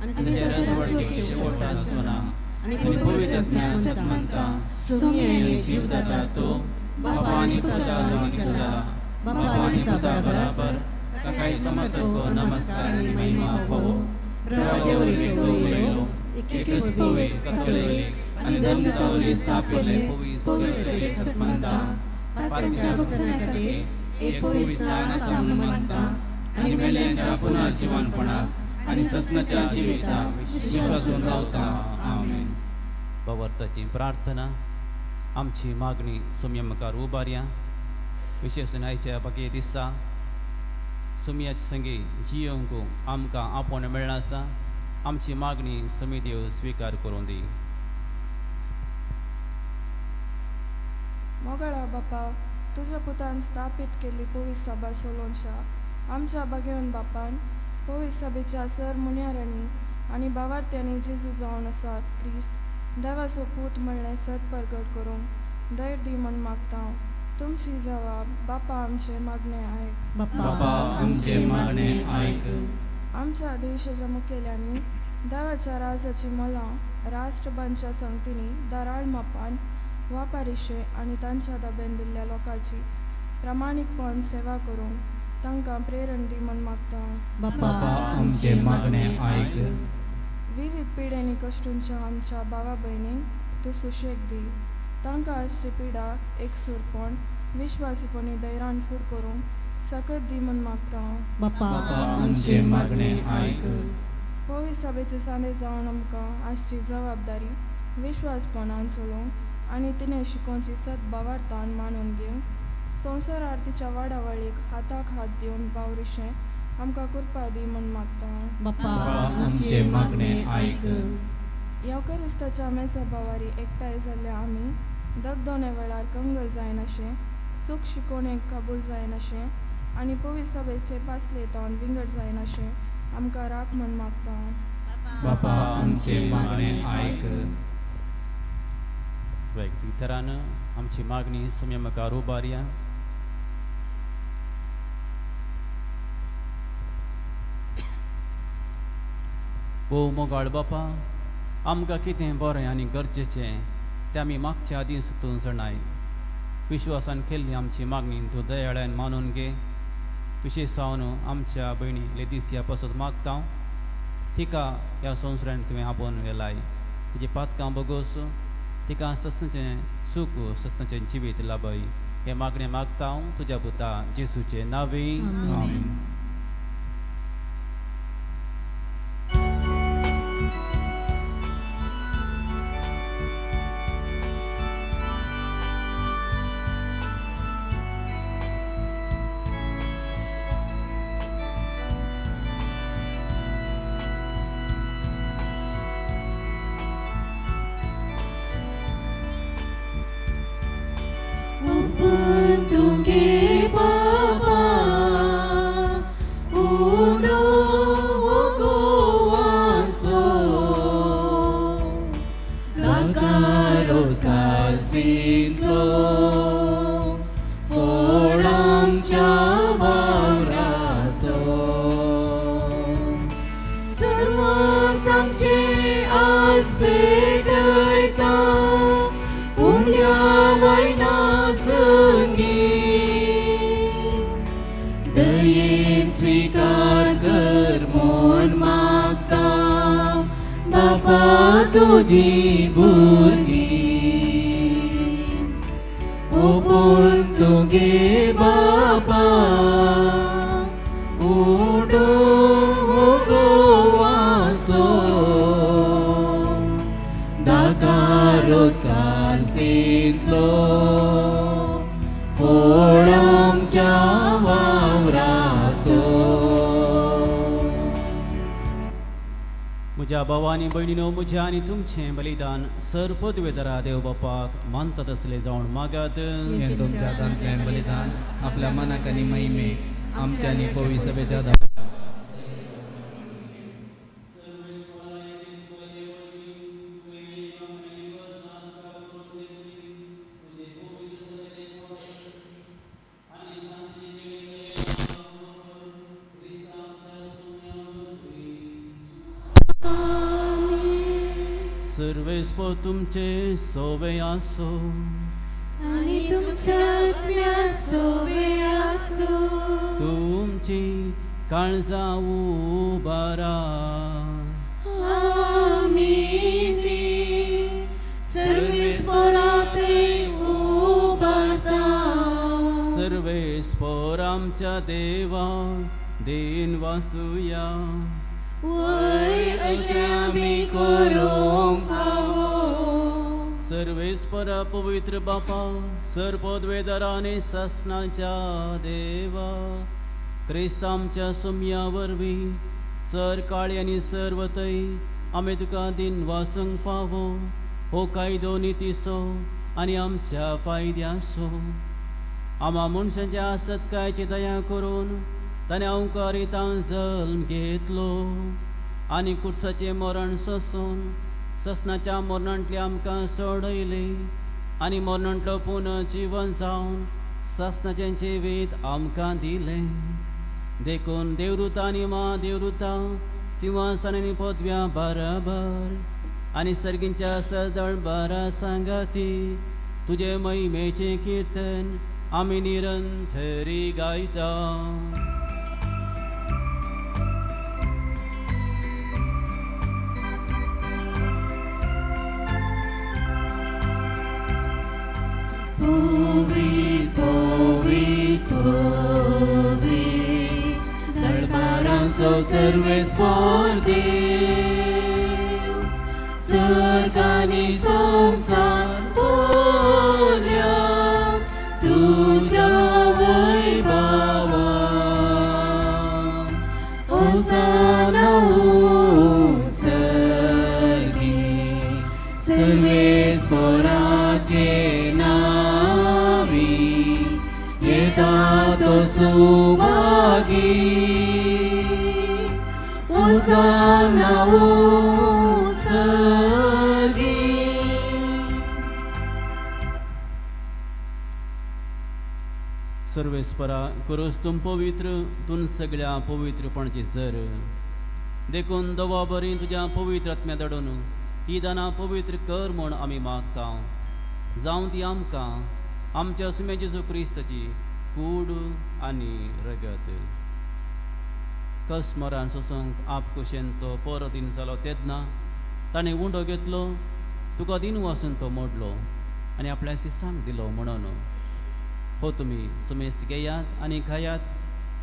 Speaker 3: आनी ताच्या राजवटीक शेवट आसचो ना. आनी पवित्र आत्म्या सतमंता आनी जीवदाता तो बापा आनी पुता लागीं जाला, बापा आनी पुता बराबर ताकाय समसरको नमस्कार आनी महिमा फावो. प्रभुदेव वरवीं तो उलयलो, एकच पवित्र कातोलीक आनी धर्मता वरवीं स्थापिल्ले पवित्र सतमंता पातकां खातीर एक पवित्र स्थान आसा म्हूण मानता आनी मेल्यांच्या पुनर्जिवनपणाक आनी ससनाच्या जिविताक विश्वासून रावता. आमेन.
Speaker 4: भावार्थाची प्रार्थना. आमची मागणी सुम्या मुखार उबारया. विशेश आयच्या बाकी दिसा सुम्याचे संगी जियोवंक आमकां आपोवणें मेळ्ळां आसा. आमची मागणी सुमी देव स्विकार करूं दी.
Speaker 9: मोगाळा बापा, तुज्या पुतान स्थापीत केल्ली पवित्र सभा सोलोनशा आमच्या बागेवन बापान पवित्र सभेच्या सर मुन्यारांनी आनी भावार्थ्यांनी जेजू जावन आसा क्रिस्त देवाचो पूत म्हणलें सत परगट करूंक धैर्य दी म्हूण मागता. तुमची जवाब बापा आमचे मागणें आयक.
Speaker 3: बापा आमचे मागणें आयक.
Speaker 9: आमच्या देशाच्या मुखेल्यांनी देवाच्या राजाची मोलां राष्ट्रबांच्या संगतींनी दराळ मापान वापारिशे आनी तांच्या दबेन दिल्ल्या लोकांची प्रामाणीकपण सेवा करूंक तांकां प्रेरण दी म्हूण मागता.
Speaker 3: बापा आमचे मागणें आयक.
Speaker 9: विविध पिडेंनी कश्टूंच्या आमच्या भावा भयणींक तूं सुशेग दी. तांकां आसची पिडा एकसूरपण विश्वासीपणी धैर्यान फूड करूंक सकत दी म्हूण मागता.
Speaker 3: बापा आमचे मागणें आयक.
Speaker 9: पवित्र सभेचे सांदे जावन आमकां आसची जबाबदारी विश्वासपणान चलोवंक आनी तिणें शिकोवची सत भावार्थान मानून घेवंक संवसार आरतीच्या वाडावळीक हाताक हात दिवन वावरिशें आमकां कृपा दी म्हूण मागता.
Speaker 3: बापा आमचे मागणें आयक.
Speaker 9: येवकरिस्ताच्या मेसा भावारी एकठांय जाल्ल्या आमी दगदोणे वेळार कंगल जायनाशें, सूख शिकोवणेक कबूल जायनाशें आनी पवित्र सभेचे पासले तावन विंगड जायनाशें आमकां राख म्हूण मागता.
Speaker 3: बापा आमचे मागणें आयक.
Speaker 4: वैयक्तीक तरान आमची मागणी सुम्या मुखार उबारया. ओ मोगाळ बापा, आमकां कितें बरें आनी गरजेचें तें आमी मागच्या आदीं तूं जाणाय. विश्वासान केल्ली आमची मागणी तूं दयाळ्यान मानून घे. विशेश जावन आमच्या भयणी लेदीसिया पासत मागता, तिका ह्या संवसारान तुवें आपोवन व्हेलाय. तिजी पातकां बगोस, तिका सस्नाचें सूख सस्नाचें जिवीत लाभय. हें मागणें मागता हांव तुज्या पुता जेसूचे नांवी, आमेन. म्हज्या भावांनी भयणीनो, म्हज्या आनी तुमचें बलिदान सर पदवेदारा देव बापाक मानता तसलें जावन मागात.
Speaker 3: हें तुमच्या हातांतलें बलिदान आपल्या मनाक आनी महिमेक आमच्या आनी पवित्र सभेच्या
Speaker 4: सर्वेस्पर तुमचे सोवे आसो
Speaker 7: आनी तुमच्या आत्म्या सोवे आसो.
Speaker 4: तुमची काळजां उबारा
Speaker 7: आमी ती सर्वेस्परा ते उबारता.
Speaker 4: सर्वेस्पर आमच्या देवा देन वासुया.
Speaker 7: वय अशें आमी करूंक फावो.
Speaker 4: सर्वेस्परा पवित्र बापा सर पदवेदारा आनी सासणाच्या देवा, क्रिस्त आमच्या सुम्या वरवीं सर काळी आनी सर्वतय आमी तुका दिन वासूंक फावो. हो कायदो नितीचो आनी आमच्या फायद्याचो. आमा मनशांच्या आसतकायची दया करून ताणें अंकारितान जल्म घेतलो आनी कुर्साचें मरण सोसून ससनाच्या मरणांतलें आमकां सोडयलें आनी मरणांतलो पुनर्जिवन जावन ससनाचें जिवीत आमकां दिलें. देखून देवरुता आनी मा देवरुता सिंहासन आनी पदव्या बराबर आनी सर्गींच्या सदळ बारा सांगाती तुजे महिमेचें किर्तन आमी निरंतरी गायता.
Speaker 7: पवित्र पवित्र पवित्र दरबारांचो सर्वेस्पर देव, सर्ग आनी संवसार भरल्या तुज्या वैभवान. होसाना सर्गी सर्वेस्पराचे नावी येता तो सुभागी. होसाना सर्गी.
Speaker 4: सर्वेस्परा करोस तूं पवित्र, तूं सगळ्या पवित्रपणाची जर. देखून दवा बरी तुज्या पवित्र आत्म्या दडून ही दानां पवित्र कर म्हूण आमी मागता. जावं ती आमकां आमच्या सुम्या जेजू क्रिस्ताची कूड आनी रगत. कस्मरान सोसूंक आपकुशेन तो परत दिन जालो तेन्ना ताणें उंडो घेतलो, तुका दिन वासून तो मोडलो आनी आपल्या सिसांक दिलो म्हणून, हो तुमी सुमेस्त घेयात आनी खायात,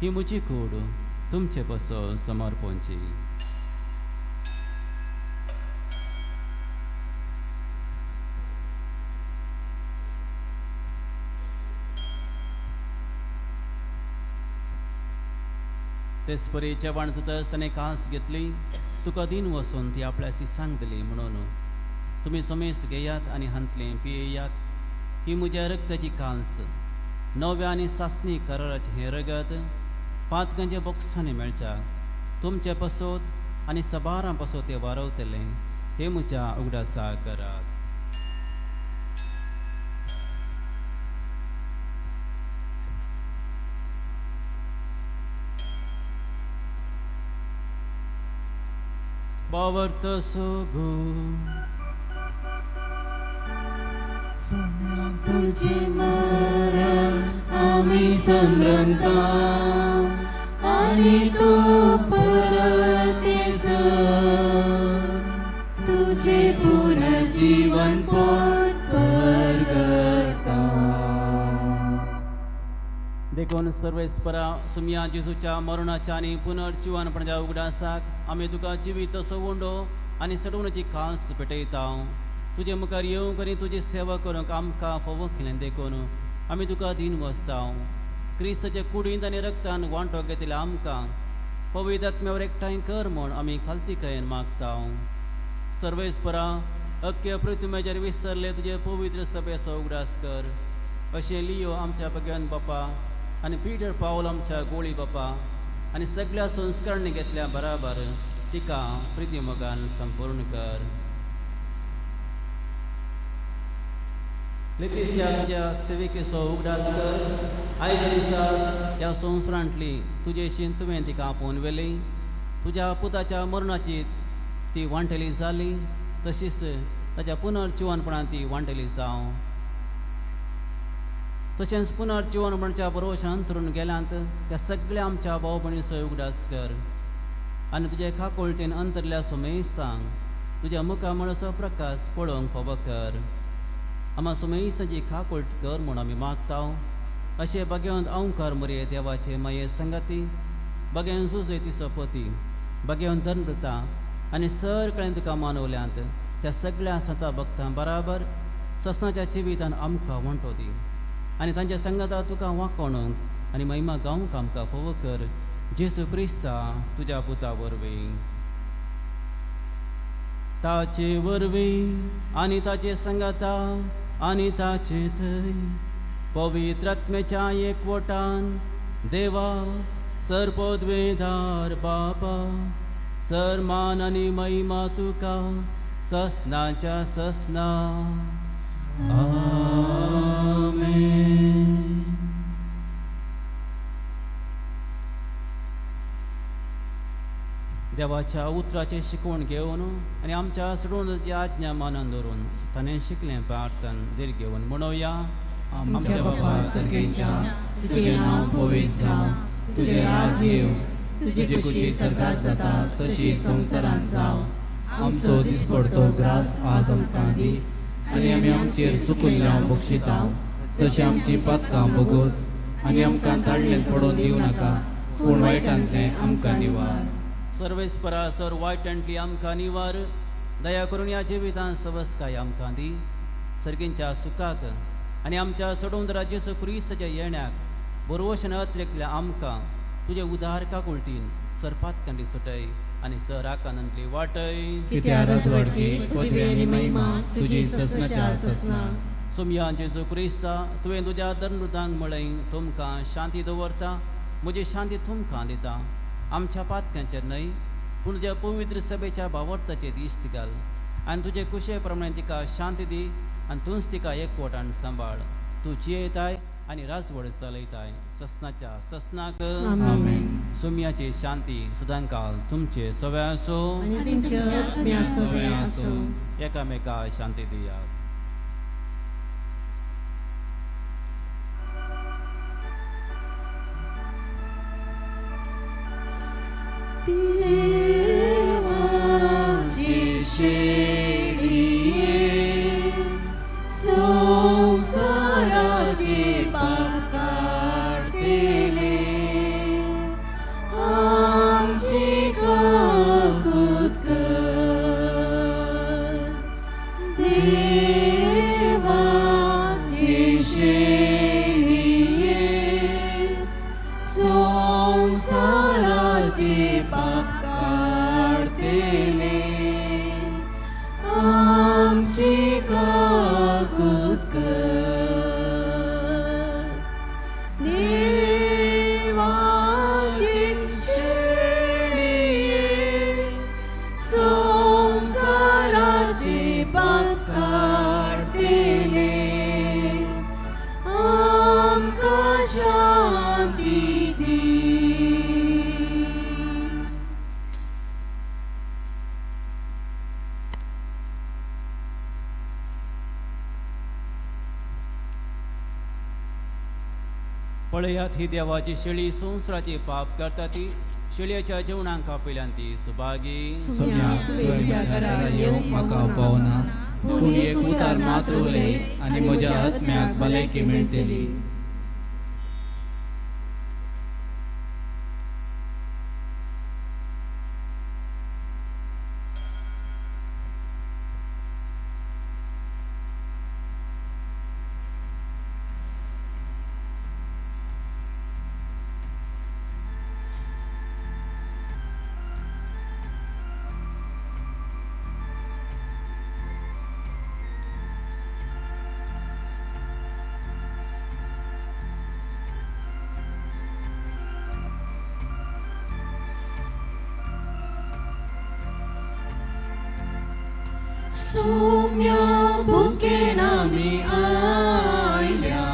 Speaker 4: ही म्हजी कूड तुमचे पासून समर्पणची. तेच परी जेवण जातच ताणें कांस घेतली, तुका दिन वसून ती आपल्या सिसांक दिली म्हणून, तुमी समेस्त घेयात आनी हांतलें पियेयात, ही म्हज्या रक्ताची कांस, नव्या आनी सासणी कराराचें हें रगत पातकांच्या बोक्सांनी मेळच्या तुमचे पसोत आनी सबारां पसोत तें वारवतलें, हें म्हज्या उगडासा करात. बावर्त सोगो
Speaker 3: तुझे मरण आम्ही संभ्रमता आणि तू परत येस, तुझे पुनर्जीवन पण परगटा.
Speaker 4: देखून सर्वेस्परा सुमया जेजूच्या मरणाच्या आनी पुनर्जिवनपणाच्या उगडासाक आमी तुका जिवीत सवंडो आनी सडवण्याची कांस पेटयता. तुजे मुखार येवंक आनी तुजी सेवा करूंक आमकां फावो केलें देखून आमी तुका दीन वसता. क्रिस्ताच्या कुडींत आनी रक्तान वांटो घेतिल्ल्या आमकां पवित्र आत्म्यावर एकठांय कर म्हूण आमी खालतीकायेन मागता. सर्वेस्परा अख्ख्या पृथ्वीचेर विसरले तुजे पवित्र सभेचो उगडास कर. अशें लियो आमच्या भगवान बापा आनी पीटर पावल आमच्या गोळी बापा आनी सगळ्या संस्करणी घेतल्या बराबर तिका प्रिती मोगान संपूर्ण कर. लेतिसिया तुज्या सेविकेचो उगडास कर. आयच्या दिसा ह्या संवसारांतली तुजेशीन तुवें तिका आपोवन व्हेली, तुज्या पुताच्या मरणाची ती वांटेली जाली, तशीच ताच्या पुनर्जिवनपणान ती वांटेली जावं. तशेंच पुनर्जिवनपणाच्या बरोवशान अंतरून गेल्यांत त्या सगळ्या आमच्या भाव भयणीचो उगडास कर आनी तुज्या खाकोळटेन अंतरल्या सुमेस्तांक तुज्या मुखामळाचो प्रकाश पळोवंक फावो कर. आमा सुमेस्तांची खाकोळट कर म्हूण आमी मागता. अशें भगवंत अंकार मोरये देवाचे माये संगाती, भगवंत सुजय तिचो पती, भगवंत धर्मृता आनी सर कडेन तुका मानवल्यांत त्या सगळ्या संता भक्तां बराबर ससनाच्या जिवितान आमकां वांटो दी आनी तांच्या संगाता तुका वाकोणूंक आनी महिमा गावंक आमकां फावो कर. जेजू क्रिस्ता तुज्या पुता वरवीं, ताचे वरवीं आनी ताचे संगाता आनी ताचे थंय पवित्र आत्म्याच्या एकवटान देवा सर्वोद्वेदार बापा, सरमान आनी महिमा तुका ससनाच्या ससना. आमेन. देवाच्या उतराचें शिकवण घेवन आनी आमच्या सोडून आज्ञा मानून दवरून ताणें शिकलें प्रार्थन धीर घेवन म्हणोया.
Speaker 3: आमच्या बापा सर्गेच्या, तुजें नांव पवित्र जावं, तुजें राज येवं, तुजी खुशी सरकार जाता तशी संवसारांत जावं. आमचो दिसपडतो ग्रास आज आमकां दी आनी आमी आमचेर चुकिल्ल्यांव बक्षिता तशें आमची पातकां बोगोस आनी आमकां ताडलें पडोवन दिवं नाका, पूण वायटांतलें आमकां निवार.
Speaker 4: सर्वेस्परा सर वायटांतली आमकां निवार, दया करून ह्या जिवितान सवस्काय आमकां दी. सर्गींच्या सुखाक आनी आमच्या सोडून जेजू क्रिस्ताच्या येण्याक बरोवशन अत्रेकल्या आमकां तुजे उदार काकुळटीन सरपातकांडी सुटय आनी सर आकांतांतली वाटय.
Speaker 3: कित्याक राजवडकी, पदवी आनी महिमा तुजी ससनाच्या ससना.
Speaker 4: सोमया जेजू क्रिस्ता, तुवें तुज्या धर्मृतांक म्हळें, तुमकां शांती दवरता, म्हजी शांती तुमकां दिता. आमच्या पातकांचेर न्हय पूण तुज्या पवित्र सभेच्या भावार्थाचेर दिश्ट घाल आनी तुजे कुशे प्रमाणे तिका शांती दी आनी तूंच तिका एकवटान सांबाळ. तूं जियेताय आनी राजवड चलयताय ससनाच्या ससनाक.
Speaker 3: आमेन.
Speaker 4: सोमयाची शांती सदांकाल तुमचे सवे आसूं
Speaker 7: आनी तुमच्या आत्म्या सवें आसूं.
Speaker 4: एकामेका शांती दियात. पळयात ही देवाची शेळी संवसाराची पाप करता ती शेळयेच्या जेवणाक आपयल्यान ती सुभागी.
Speaker 3: सोम्या, तुवें म्हज्या घरा येवंक म्हाका पावना, पूण एक उतार मात्र उलय आनी म्हज्या आत्म्याक भलायकी मेळटली.
Speaker 1: सोम्या बुकेनामी आयल्या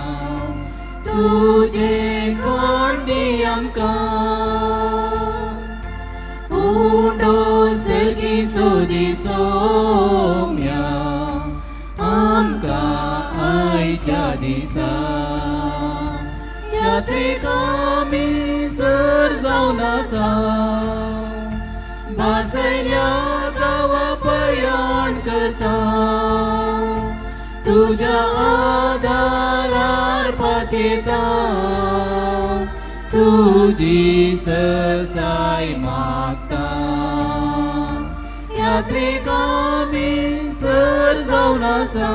Speaker 1: तुजे कोण दी आमकां उंडो सर्गी सोदी सोम्या आमकां आयच्या दिसा यात्रेक आमी सर जावन आसा भासयल्या गांवा पयाण करता तुज्या आदारार पातयेता तुजी सरसाय मागता यात्रेक आमी सर जावन आसा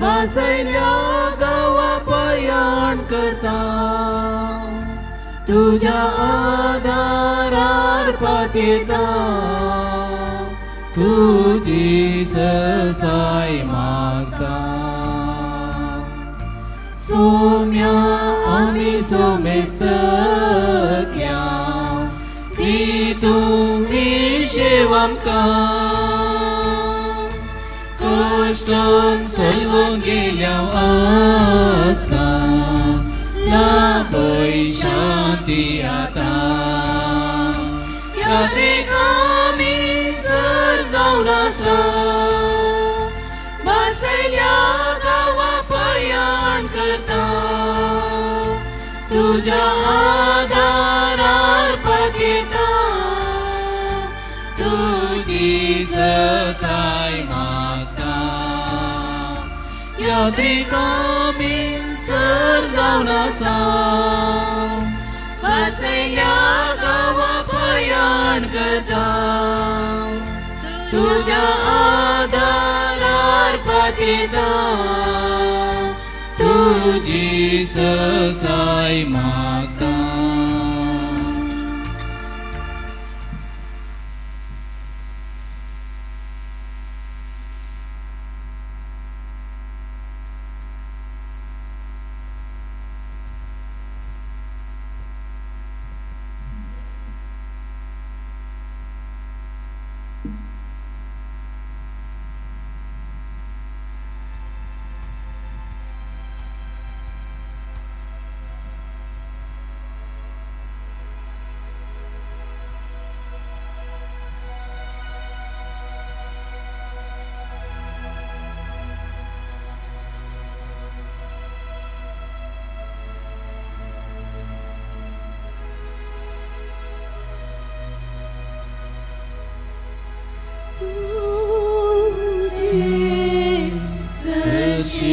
Speaker 1: भासयल्या गांवा पयाण करता तुज्या आदारार पातयेता तुजी सरसाय मागता. सोम्या आमी सोमेस्तक्या ती तुमी शेव आमकां कश्टान सलवून गेल्या आसता लाभय शांती आतां यात्रेक आमी सर जावन आसा भासयल्या गांवा पयाण करता तुज्या आदारार पातयेता तुजी सरसाय मागता यात्रेक आमी सर जावन आसा भासयल्या गांवा पयाण करता तुज्या आदारार पातयेता तुजी सरसाय मागता. तुझे सरशी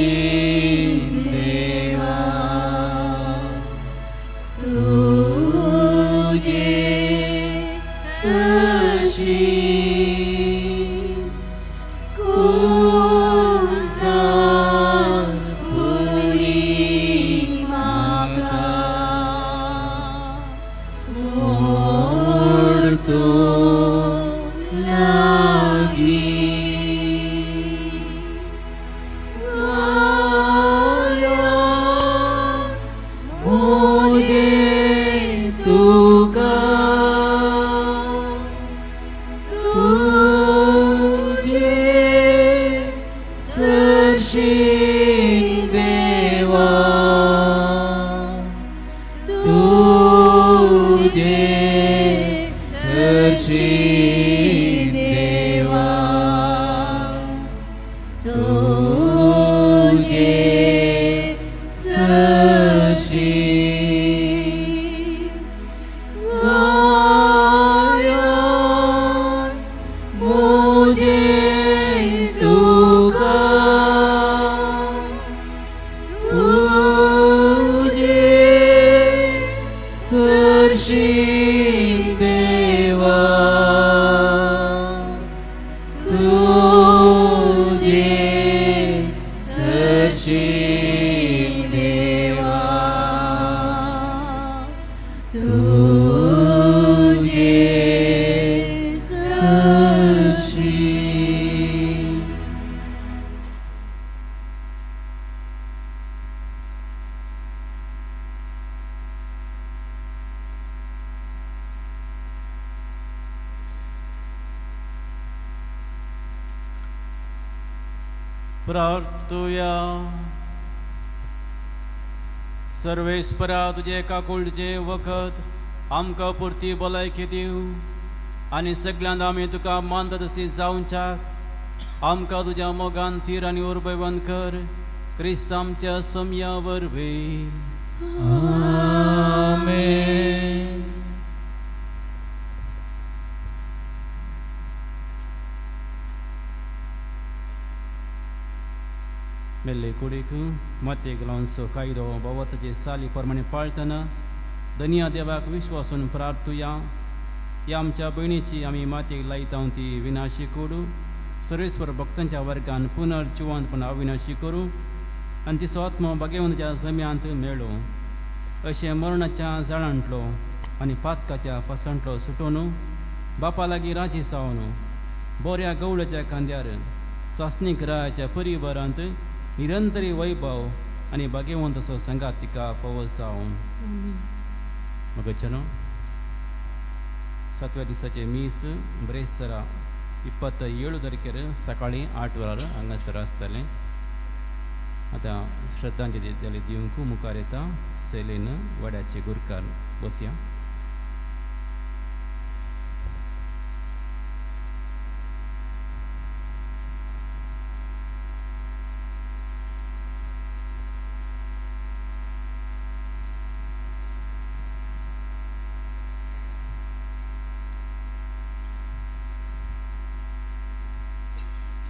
Speaker 4: प्रार्थुया. सर्वेस्परा तुजे काकुळचे वखद आमकां पुरती भलायकी दिवं आनी सगळ्यांत आमी तुका मानता तसली जावच्याक आमकां तुज्या मोगान थीर आनी उर्बेवंत कर, क्रिस्त आमच्या सोमया वरवीं.
Speaker 3: आमेन.
Speaker 4: मेल्ले कुडीक मातयेक लावचो कायदो बाबताचे साली प्रमाणे पाळटना धनिया देवाक विश्वासून प्रार्थुया. ह्या आमच्या भयणीची आमी मातयेक लायता ती विनाशी करूं, सर्वेस्वर भक्तांच्या वर्गान पुनर्जिवंतपण अविनाशी करूं आनी तिचो आत्मो भाग्यवंताच्या जम्यांत मेळूं. अशें मरणाच्या जाळांतलो आनी पातकाच्या फसांतलो सुटोवन बापा लागीं राजी जावन बोऱ्या गवळ्याच्या खांद्यार सासणीक रायाच्या परिवारांत निरंतरी वैभव आनी भाग्यवंत असो संगात तिका फावो जावं. मगचनो सातव्या दिसाचे मीस ब्रेस्तरा 27 तारखेर सकाळीं 8 वरार हांगासर आसतलें. आतां श्रद्धांजली दिवंक मुखार येता सेलीन वाड्याचे गुरकार. बसया.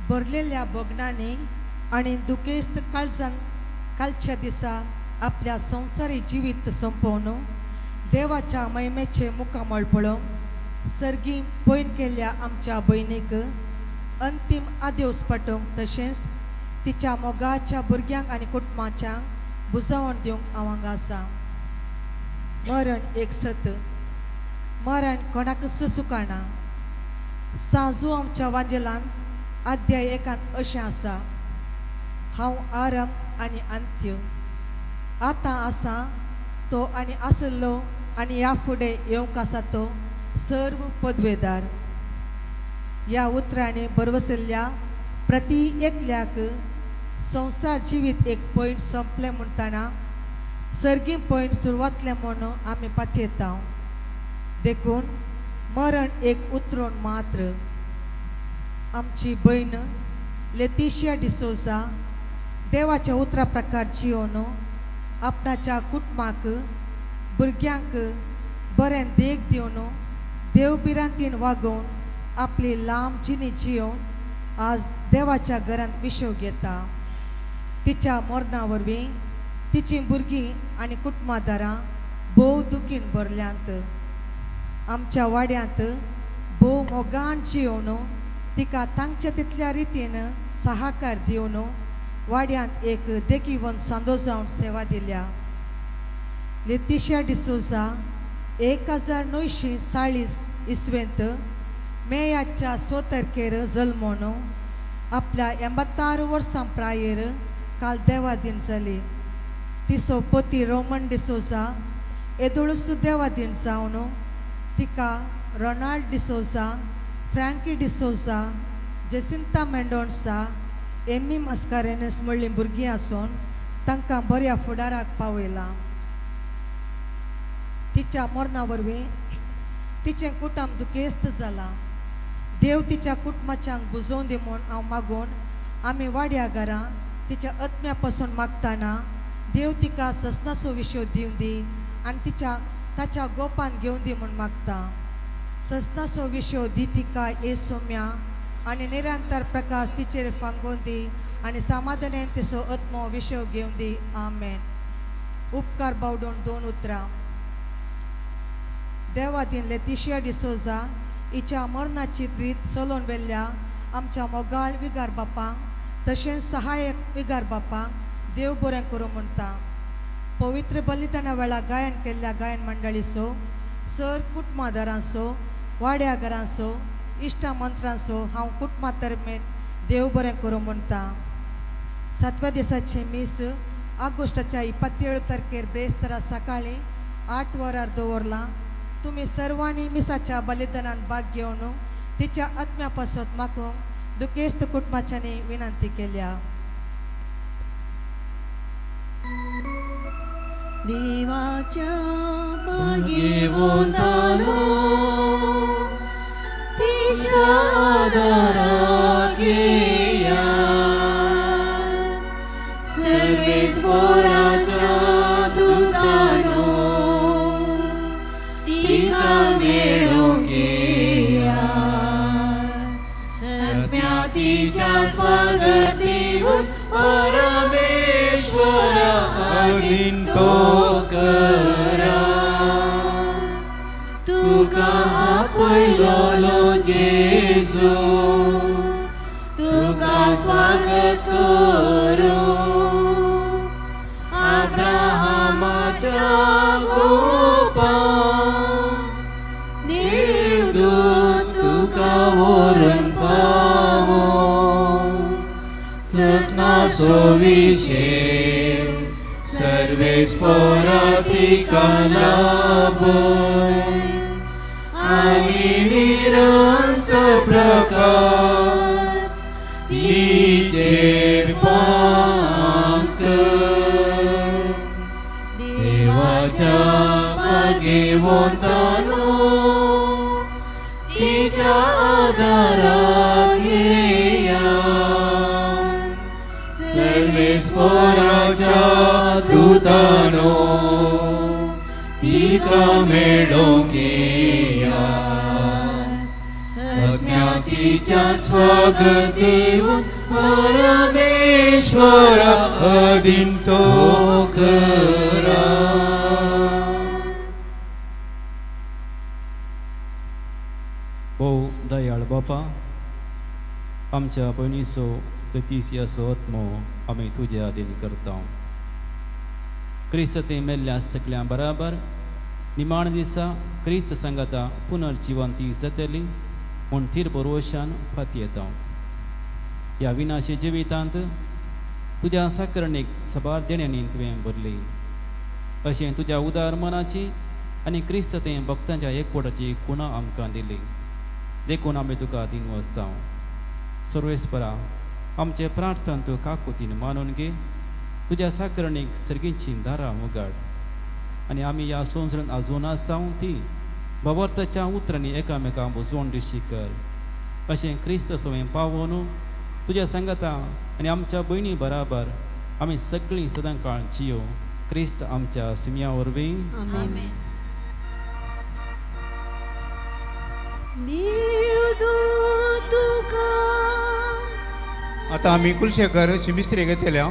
Speaker 10: भरलेल्या भोगणांनी आनी दुखेस्त काळजान कालच्या दिसा आपल्या संवसारी जिवीत सोंपोवन देवाच्या महिमेचें मुखामळ पळोवंक सर्गी पयन केल्ल्या आमच्या भयणीक अंतीम आदेवस पाठोवंक तशेंच तिच्या मोगाच्या भुरग्यांक आनी कुटुंबाच्यांक बुजावण दिवंक हांव हांगा आसा. मरण एक सत, मरण कोणाकच सुकाना. साजू आमच्या वांजेलान अध्याय एकांत अशें आसा, हांव आरंभ आनी अंत्य, आतां आसा तो आनी आसलो आनी ह्या फुडें येवंक आसा तो सर्व पदवेदार. ह्या उतरांनी बरवसल्ल्या प्रती एकल्याक संवसार जिवीत एक पॉयंट सोंपलें म्हणटना सर्गी पॉयंट सुरवातलें म्हणून आमी पातयेता. देखून मरण एक उतरून मात्र. आमची भयण लेतिशिया डिसोजा देवाच्या उतरा प्रकार जियोन आपणाच्या कुटुंबाक भुरग्यांक बरें देख दिवन देव भिरांतीन वागोवन आपली लांब जिणी जियोवन आज देवाच्या घरांत विशव घेता. तिच्या मरणा वरवीं तिचीं भुरगीं आनी कुटुंबादारां भोव दुखीन भरल्यांत. आमच्या वाड्यांत भोव मोगान जियोवन तिका तांच्या तितल्या रितीन सहाकार दिवन वाड्यांत एक देखीवंत सांदो जावन सेवा दिल्या. लेतिशिया डिसोजा 1940 इसवेंत मेयाच्या 6 तारखेर जल्मोन आपल्या 86 वर्सां प्रायेर काल देवादीन जाली. तिचो पती रोमन डिसोजा येदोळूच देवादीन जावन तिका रोनाल्ड डिसोजा, फ्रँकी डिसोजा, जेसिंता मेंडोन्सा, एमी मस्कारेनस म्हणलीं भुरगीं आसून तांकां बऱ्या फुडाराक पावयलां. तिच्या मरणा वरवीं तिचें कुटुंब दुखेस्त जालां. देव तिच्या कुटुंबाच्यांक बुजोवन दी म्हूण हांव मागून आमी वाड्या घरां तिच्या आत्म्या पासून मागतना देव तिका ससनाचो विशय दिवं दी आनी तिच्या ताच्या गोपान घेवन दी म्हूण मागता. ससनाचो विशय दी तिका ए सोम्या आनी निरंतर प्रकाश तिचेर फांगोवन दी आनी समाधानेन तिचो आत्मो विशय घेवन दी. आमेन. उपकार बावडून 2 उतरां. देवादीन लेतिशिया डिसोजा हिच्या मरणाची रीत चलोवन व्हेल्ल्या आमच्या मोगाळ विगार बापांक तशेंच सहायक विगार बापांक देव बरें करूं म्हणटा. पवित्र बलिदाना वेळार गायन केल्ल्या गायन मंडळीचो, सर कुटुंबादारांचो, वाड्या घरांचो, इश्टा मंत्रांचो हांव कुटुंबा तर्फेन देव बरें करूं म्हणटा. सातव्या दिसाचें मीस ऑगस्टाच्या 27 तारखेर बेस्तरा सकाळीं 8 वरार दवरलां. तुमी सर्वांनी मिसाच्या बलिदानांत भाग घेवन तिच्या आत्म्या पासत मागूंक दुखेस्त कुटुंबाच्यांनी विनंती केल्या.
Speaker 7: देवाच्या मागेवंतानो तिच्या आदाराक येया सर्वेस्पोराच्या दुतानो तिका मेळोवंक येया आत्म्या तिच्या स्वागत दिवन परमेश्वरा
Speaker 3: आदीन तो करा तुका आपयलोलो जेजू
Speaker 7: तुका स्वागत करूं अब्राहमाच्या गोपां देवदूत तुका व्हरून पावो
Speaker 3: ससनाचो विशेव सर्वेस्पोरा तिका लाभय आनी निरंत प्रकाश तिचेर फांक देवाच्या मागेवंतानो तिच्या आदाराक येया सर्वेस्पोराच्या दुतानो तिका मेळोवंक येया आत्म्या तिच्या स्वागत दिवन परमेश्वरा अदीन तो करा.
Speaker 4: भोव दयाळ बापा, आमच्या भयणीचो लेतिसियाचो आत्मो आमी तुज्या आदीन करता. क्रिस्त ते मेल्ल्या सगळ्यां बराबर निमाण दिसा क्रिस्त सांगाता पुनर्जिवंती जातली म्हूण थीर बरोवशान फातयेता. ह्या विनाशी जिवितांत तुज्या साकरणीक सबार देण्यांनी तुवें भरली अशें तुज्या उदार मनाची आनी क्रिस्त ते भक्तांच्या एकवटाची कुणा आमकां दिली, देखून आमी तुका दीन वचता. सर्वेस्परा, आमचे प्रार्थना तूं काकुतीन मानून घे, तुज्या साकरणीक सर्गीची दारां उगाड आनी आमी ह्या संवसारांत आजून आसा ती भवर्ताच्या उतरांनी एकामेकां बुजवण दिशी कर. अशें क्रिस्त सवें पावोन तुज्या सांगाता आनी आमच्या भयणी बराबर आमी सगळीं सदां काळ जियो क्रिस्त आमच्या सिमया वरवीं.
Speaker 7: आमेन. देवदूत तुका
Speaker 11: आतां आमी कुलशेखर शिमिस्त्री घेतल्या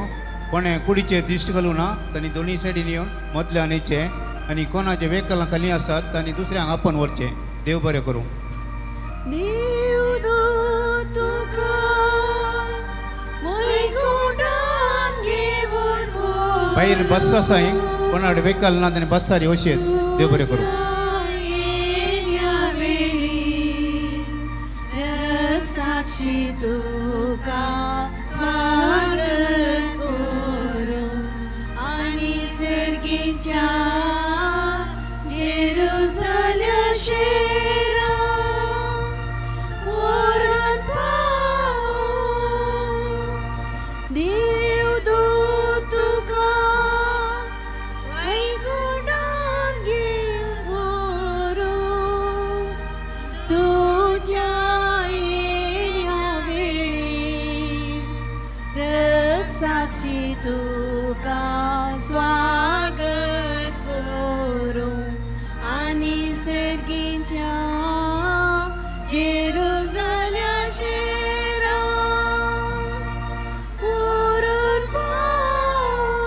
Speaker 11: कोणें कुडीचेर दिश्ट घालूं ना तांणी दोनूय सायडीन येवन मदल्यान येचें आनी कोणाचे वेकलां खाली आसात तांणी दुसऱ्यांक आपोवन व्हरचें. देव बरें करूं.
Speaker 7: देवदूत तुका वैकुंठांत घेवन वचूं.
Speaker 11: भायर बस आसा कोणा कडेन वेकल ना तांणी बसार येवशेत. देव बरें करूं.
Speaker 7: साक्षी तुका स्वागत करूं आनी सर्गीच्या जेरुजाल्या शेरा व्हरून पावूं. देवदूत तुका वैकुंठांत घेवन व्हरूं. तुज्या साक्षी तुका स्वागत करूं आनी सर्गीच्या जेरुजाल्या शेरा व्हरून पावूं.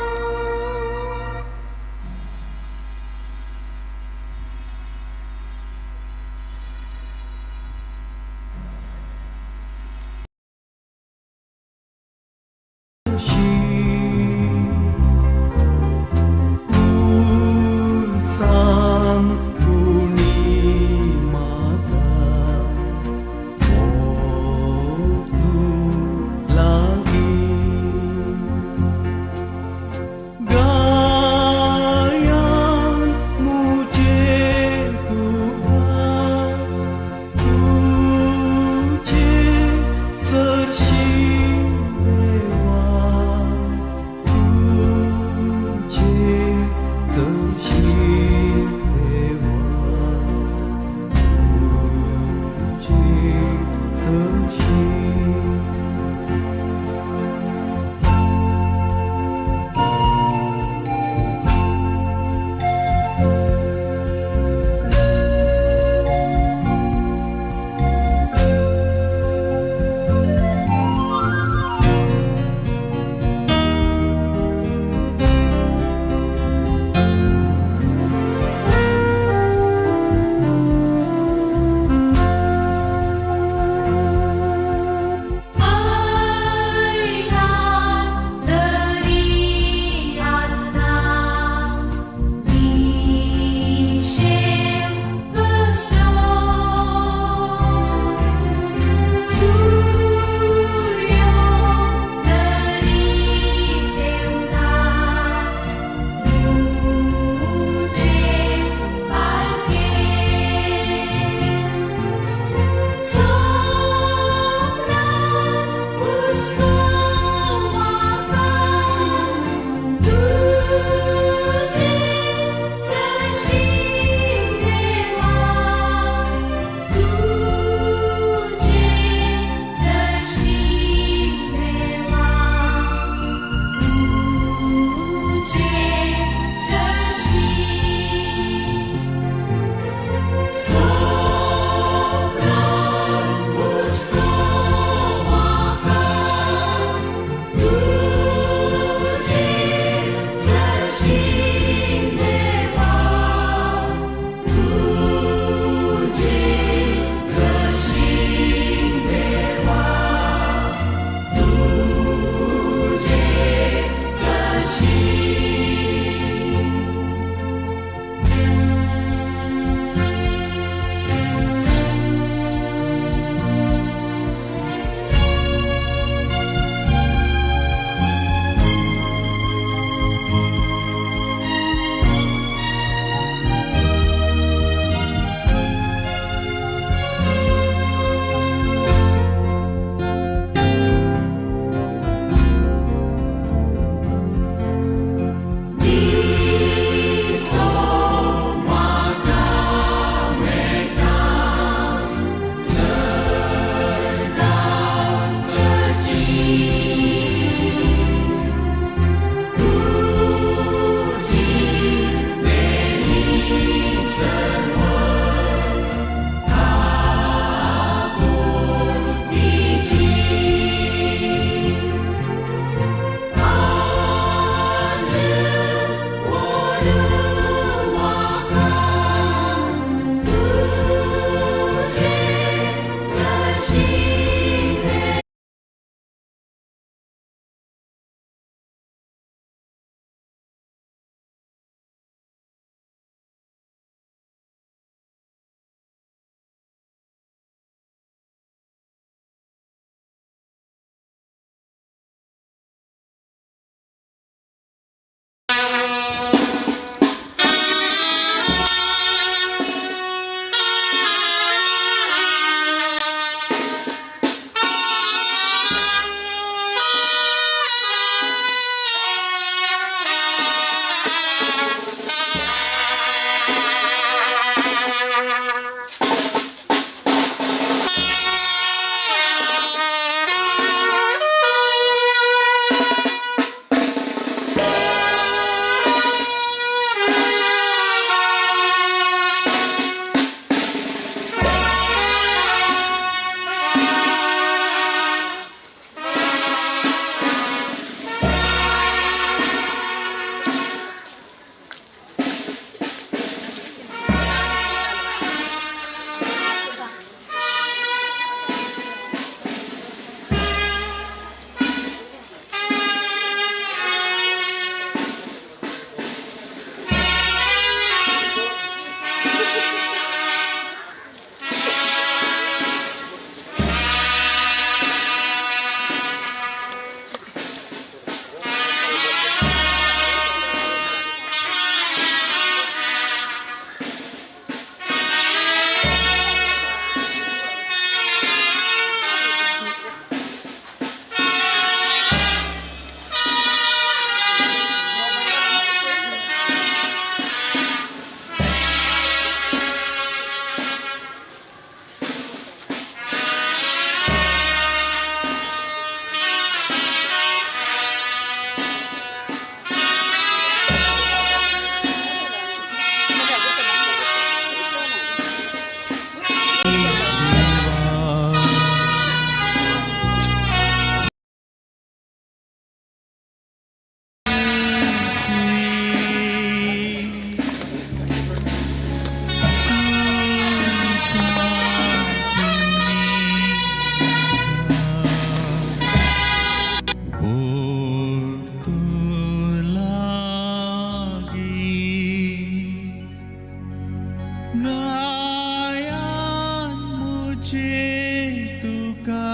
Speaker 1: तुका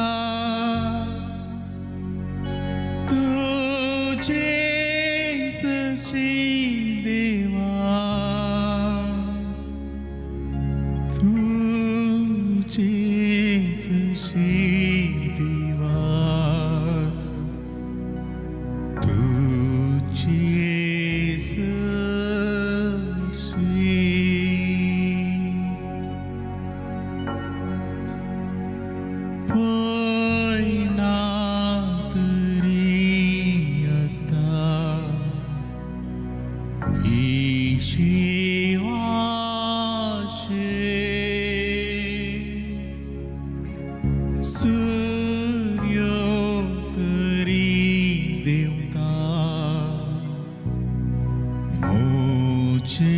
Speaker 1: तुझे सशी देवा तुझे सशी देवा तुझे सशी पयना तरी आसता ही शिवाशे सूर्य तरी देवता मोचेर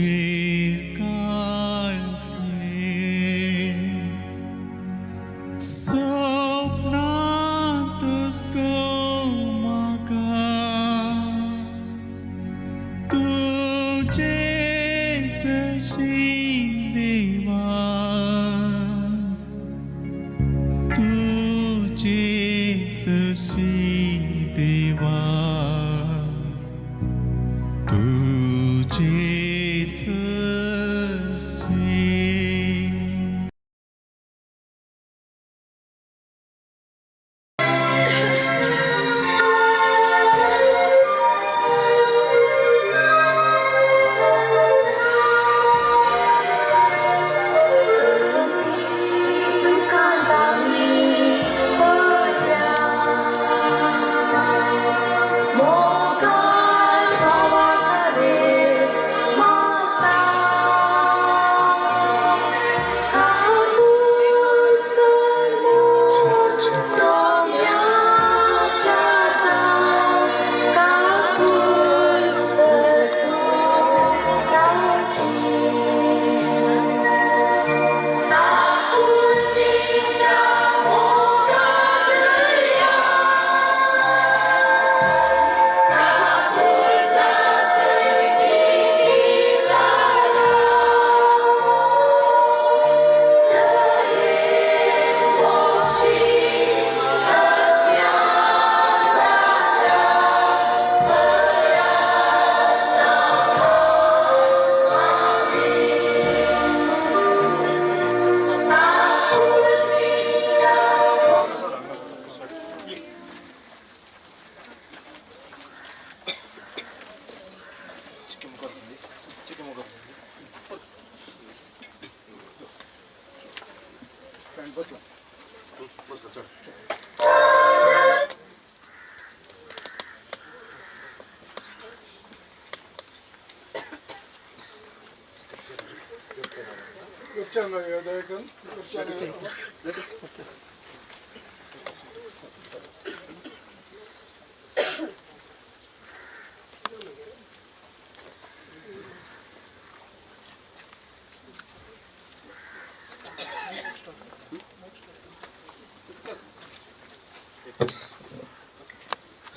Speaker 1: काळखे सपनांतच गो म्हाका तुझे सशी देवा तुझे सशी देवा तुझे सशी.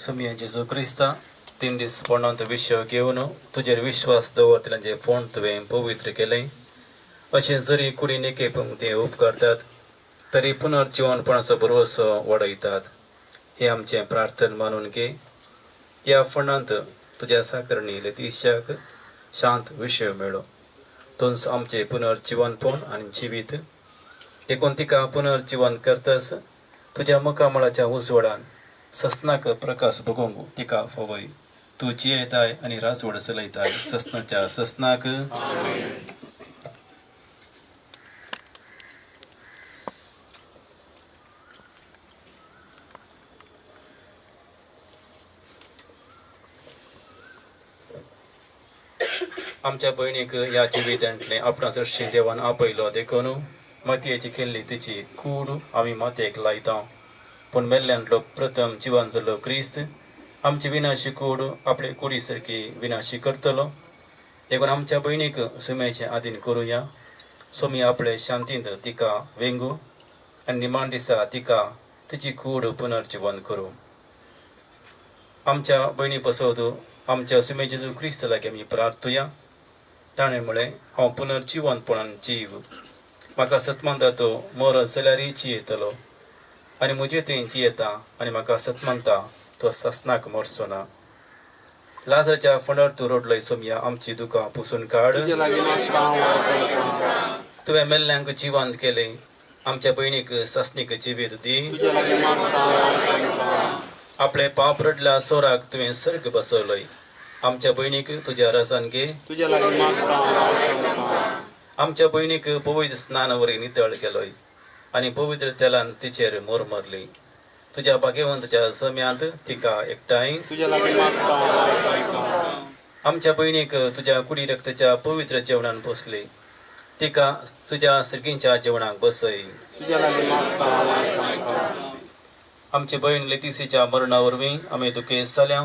Speaker 4: सुमया जेजू क्रिस्ता तीन दीस फोंडांत विशय घेवन तुजेर विश्वास दवरतल्यांचे फोंड तुवें पवित्र केलें. अशें जरी कुडीन एके ते उपकारतात तरी पुनर्जिवनपणाचो भरवसो वाडयतात. हें आमचें प्रार्थन मानून घे. ह्या फोंडांत तुज्या साकरणी लेतिशाक शांत विशय मेळो. तूंच आमचें पुनर्जिवनपण आनी जिवीत देखून तिका पुनर्जिवन करतस तुज्या मुखामळाच्या उजवाडान ससनाक प्रकाश भोगोवंक तिका फावय. तूं जियेताय आनी राजवड चलयताय ससनाच्या ससनाक. आमच्या भयणीक ह्या जिवितांतलें आपणा चडशें देवान आपयलो देखून मातयेची केल्ली तिची कूड आमी मातयेक लायता. पूण मेल्ल्यांतलो प्रथम जिवन जाल्लो क्रिस्त आमची विनाशी कूड आपले कुडी सारकी विनाशी करतलो. देखून आमच्या भयणीक सुम्याचें आदीन करुया. सुमी आपले शांतींत तिका वेंगू आनी निमाण दिसा तिका तिची कूड पुनर्जिवन करूं. आमच्या भयणी पसत आमच्या सुमे जेजू क्रिस्त लागीं आमी प्रार्थुया. ताणें म्हळें, हांव पुनर्जिवनपणान जीव. म्हाका सतमंता तो मरत जाल्यारय जियेतलो आनी म्हजे थंय जियेता आनी म्हाका सतमंता तो ससनाक मरचो ना. लाजराच्या फोंडार तूं रडलोय सोमया, आमची दुकां पुसून काड. तुवें मेल्ल्यांक जिवंत केलें, आमच्या भयणीक सासणीक जिवीत दी. आपले पाप रडल्या सोराक तुवें सर्ग बसवलोय, आमच्या भयणीक तुज्या रजान घे. आमच्या भयणीक पवित्र स्नान वरी नितळ केलोय आनी पवित्र तेलान तिचेर मोर मारली. तुज्या भाग्यवंताच्या जम्यांत तिका एकठांय. आमच्या भयणीक तुज्या कुडी रक्ताच्या पवित्र जेवणान पोसली, तिका तुज्या सर्गींच्या जेवणाक बसय. आमची भयण लेतिसीच्या मरणा वरवीं आमी दुखेस्त जाल्या.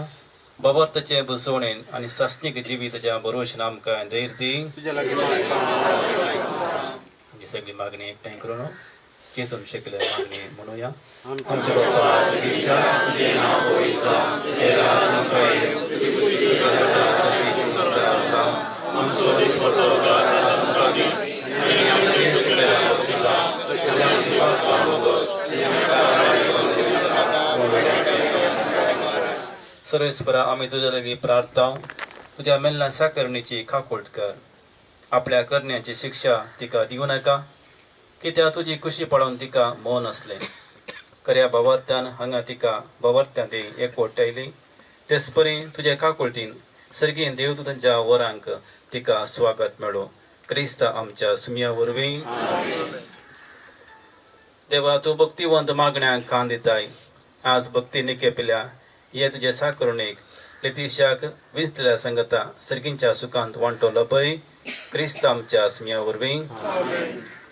Speaker 4: बाबर्ताचे बुजवणेन आनी सासणीक जिविताच्या भरोशान आमकां धैर्य दी. आमची सगळी मागणी एकठांय करून जेजून शिकल्या मागणी म्हणुया. आमच्या बाप्पा सर्गीच्या, तुजें नांव पवित्र जावं, तुजें राज आमकां येवं, तुजी इत्सा जाता तशी संवसारांत जावं. आमचो दिसपट्टो घास आज आमकां दी आनी आमचे शिकलेल्या बक्षिता, तशें आमची पापां भोगोस आनी आमकां सर्वेस्परा, आमी तुज्या लागीं प्रार्थना, तुज्या मेल्ल्या साकरणीची खाकोट कर. आपल्या करण्याची शिक्षा तिका दिवं नाका, कित्याक तुजी खुशी पळोवन तिका मौन आसलें. खऱ्या बावार्थ्यान हांगा तिका बावार्थ्यान ती एकवट आयली, तेच परी तुज्या काकुळटीन सर्गीन देवदूतांच्या वरांक तिका स्वागत मेळो. क्रिस्त आमच्या सुमया वरवीं. देवा, तूं भक्तिवंत मागण्यांक कान दिताय. आज भक्ती निकेपिल्या हे तुजे साकरणेक लेतिशाक विंचलेल्या संगता सर्गींच्या सुखांत वांटो लपय. क्रिस्त आमच्या सुमया वरवीं.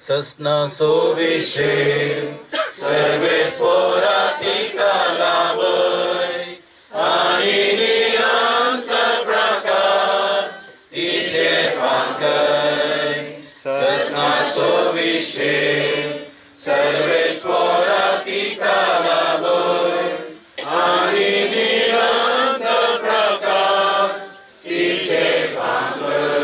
Speaker 4: सस्ना सोविशे सर्वेस्पोरा तिका लाभय आनी निरंतर प्रकाश तिचे फांकय. सस्ना सोविशे सर्वेस्पोरा तिका लाभय आनी निरंतर प्रकाश तिचे फांकय.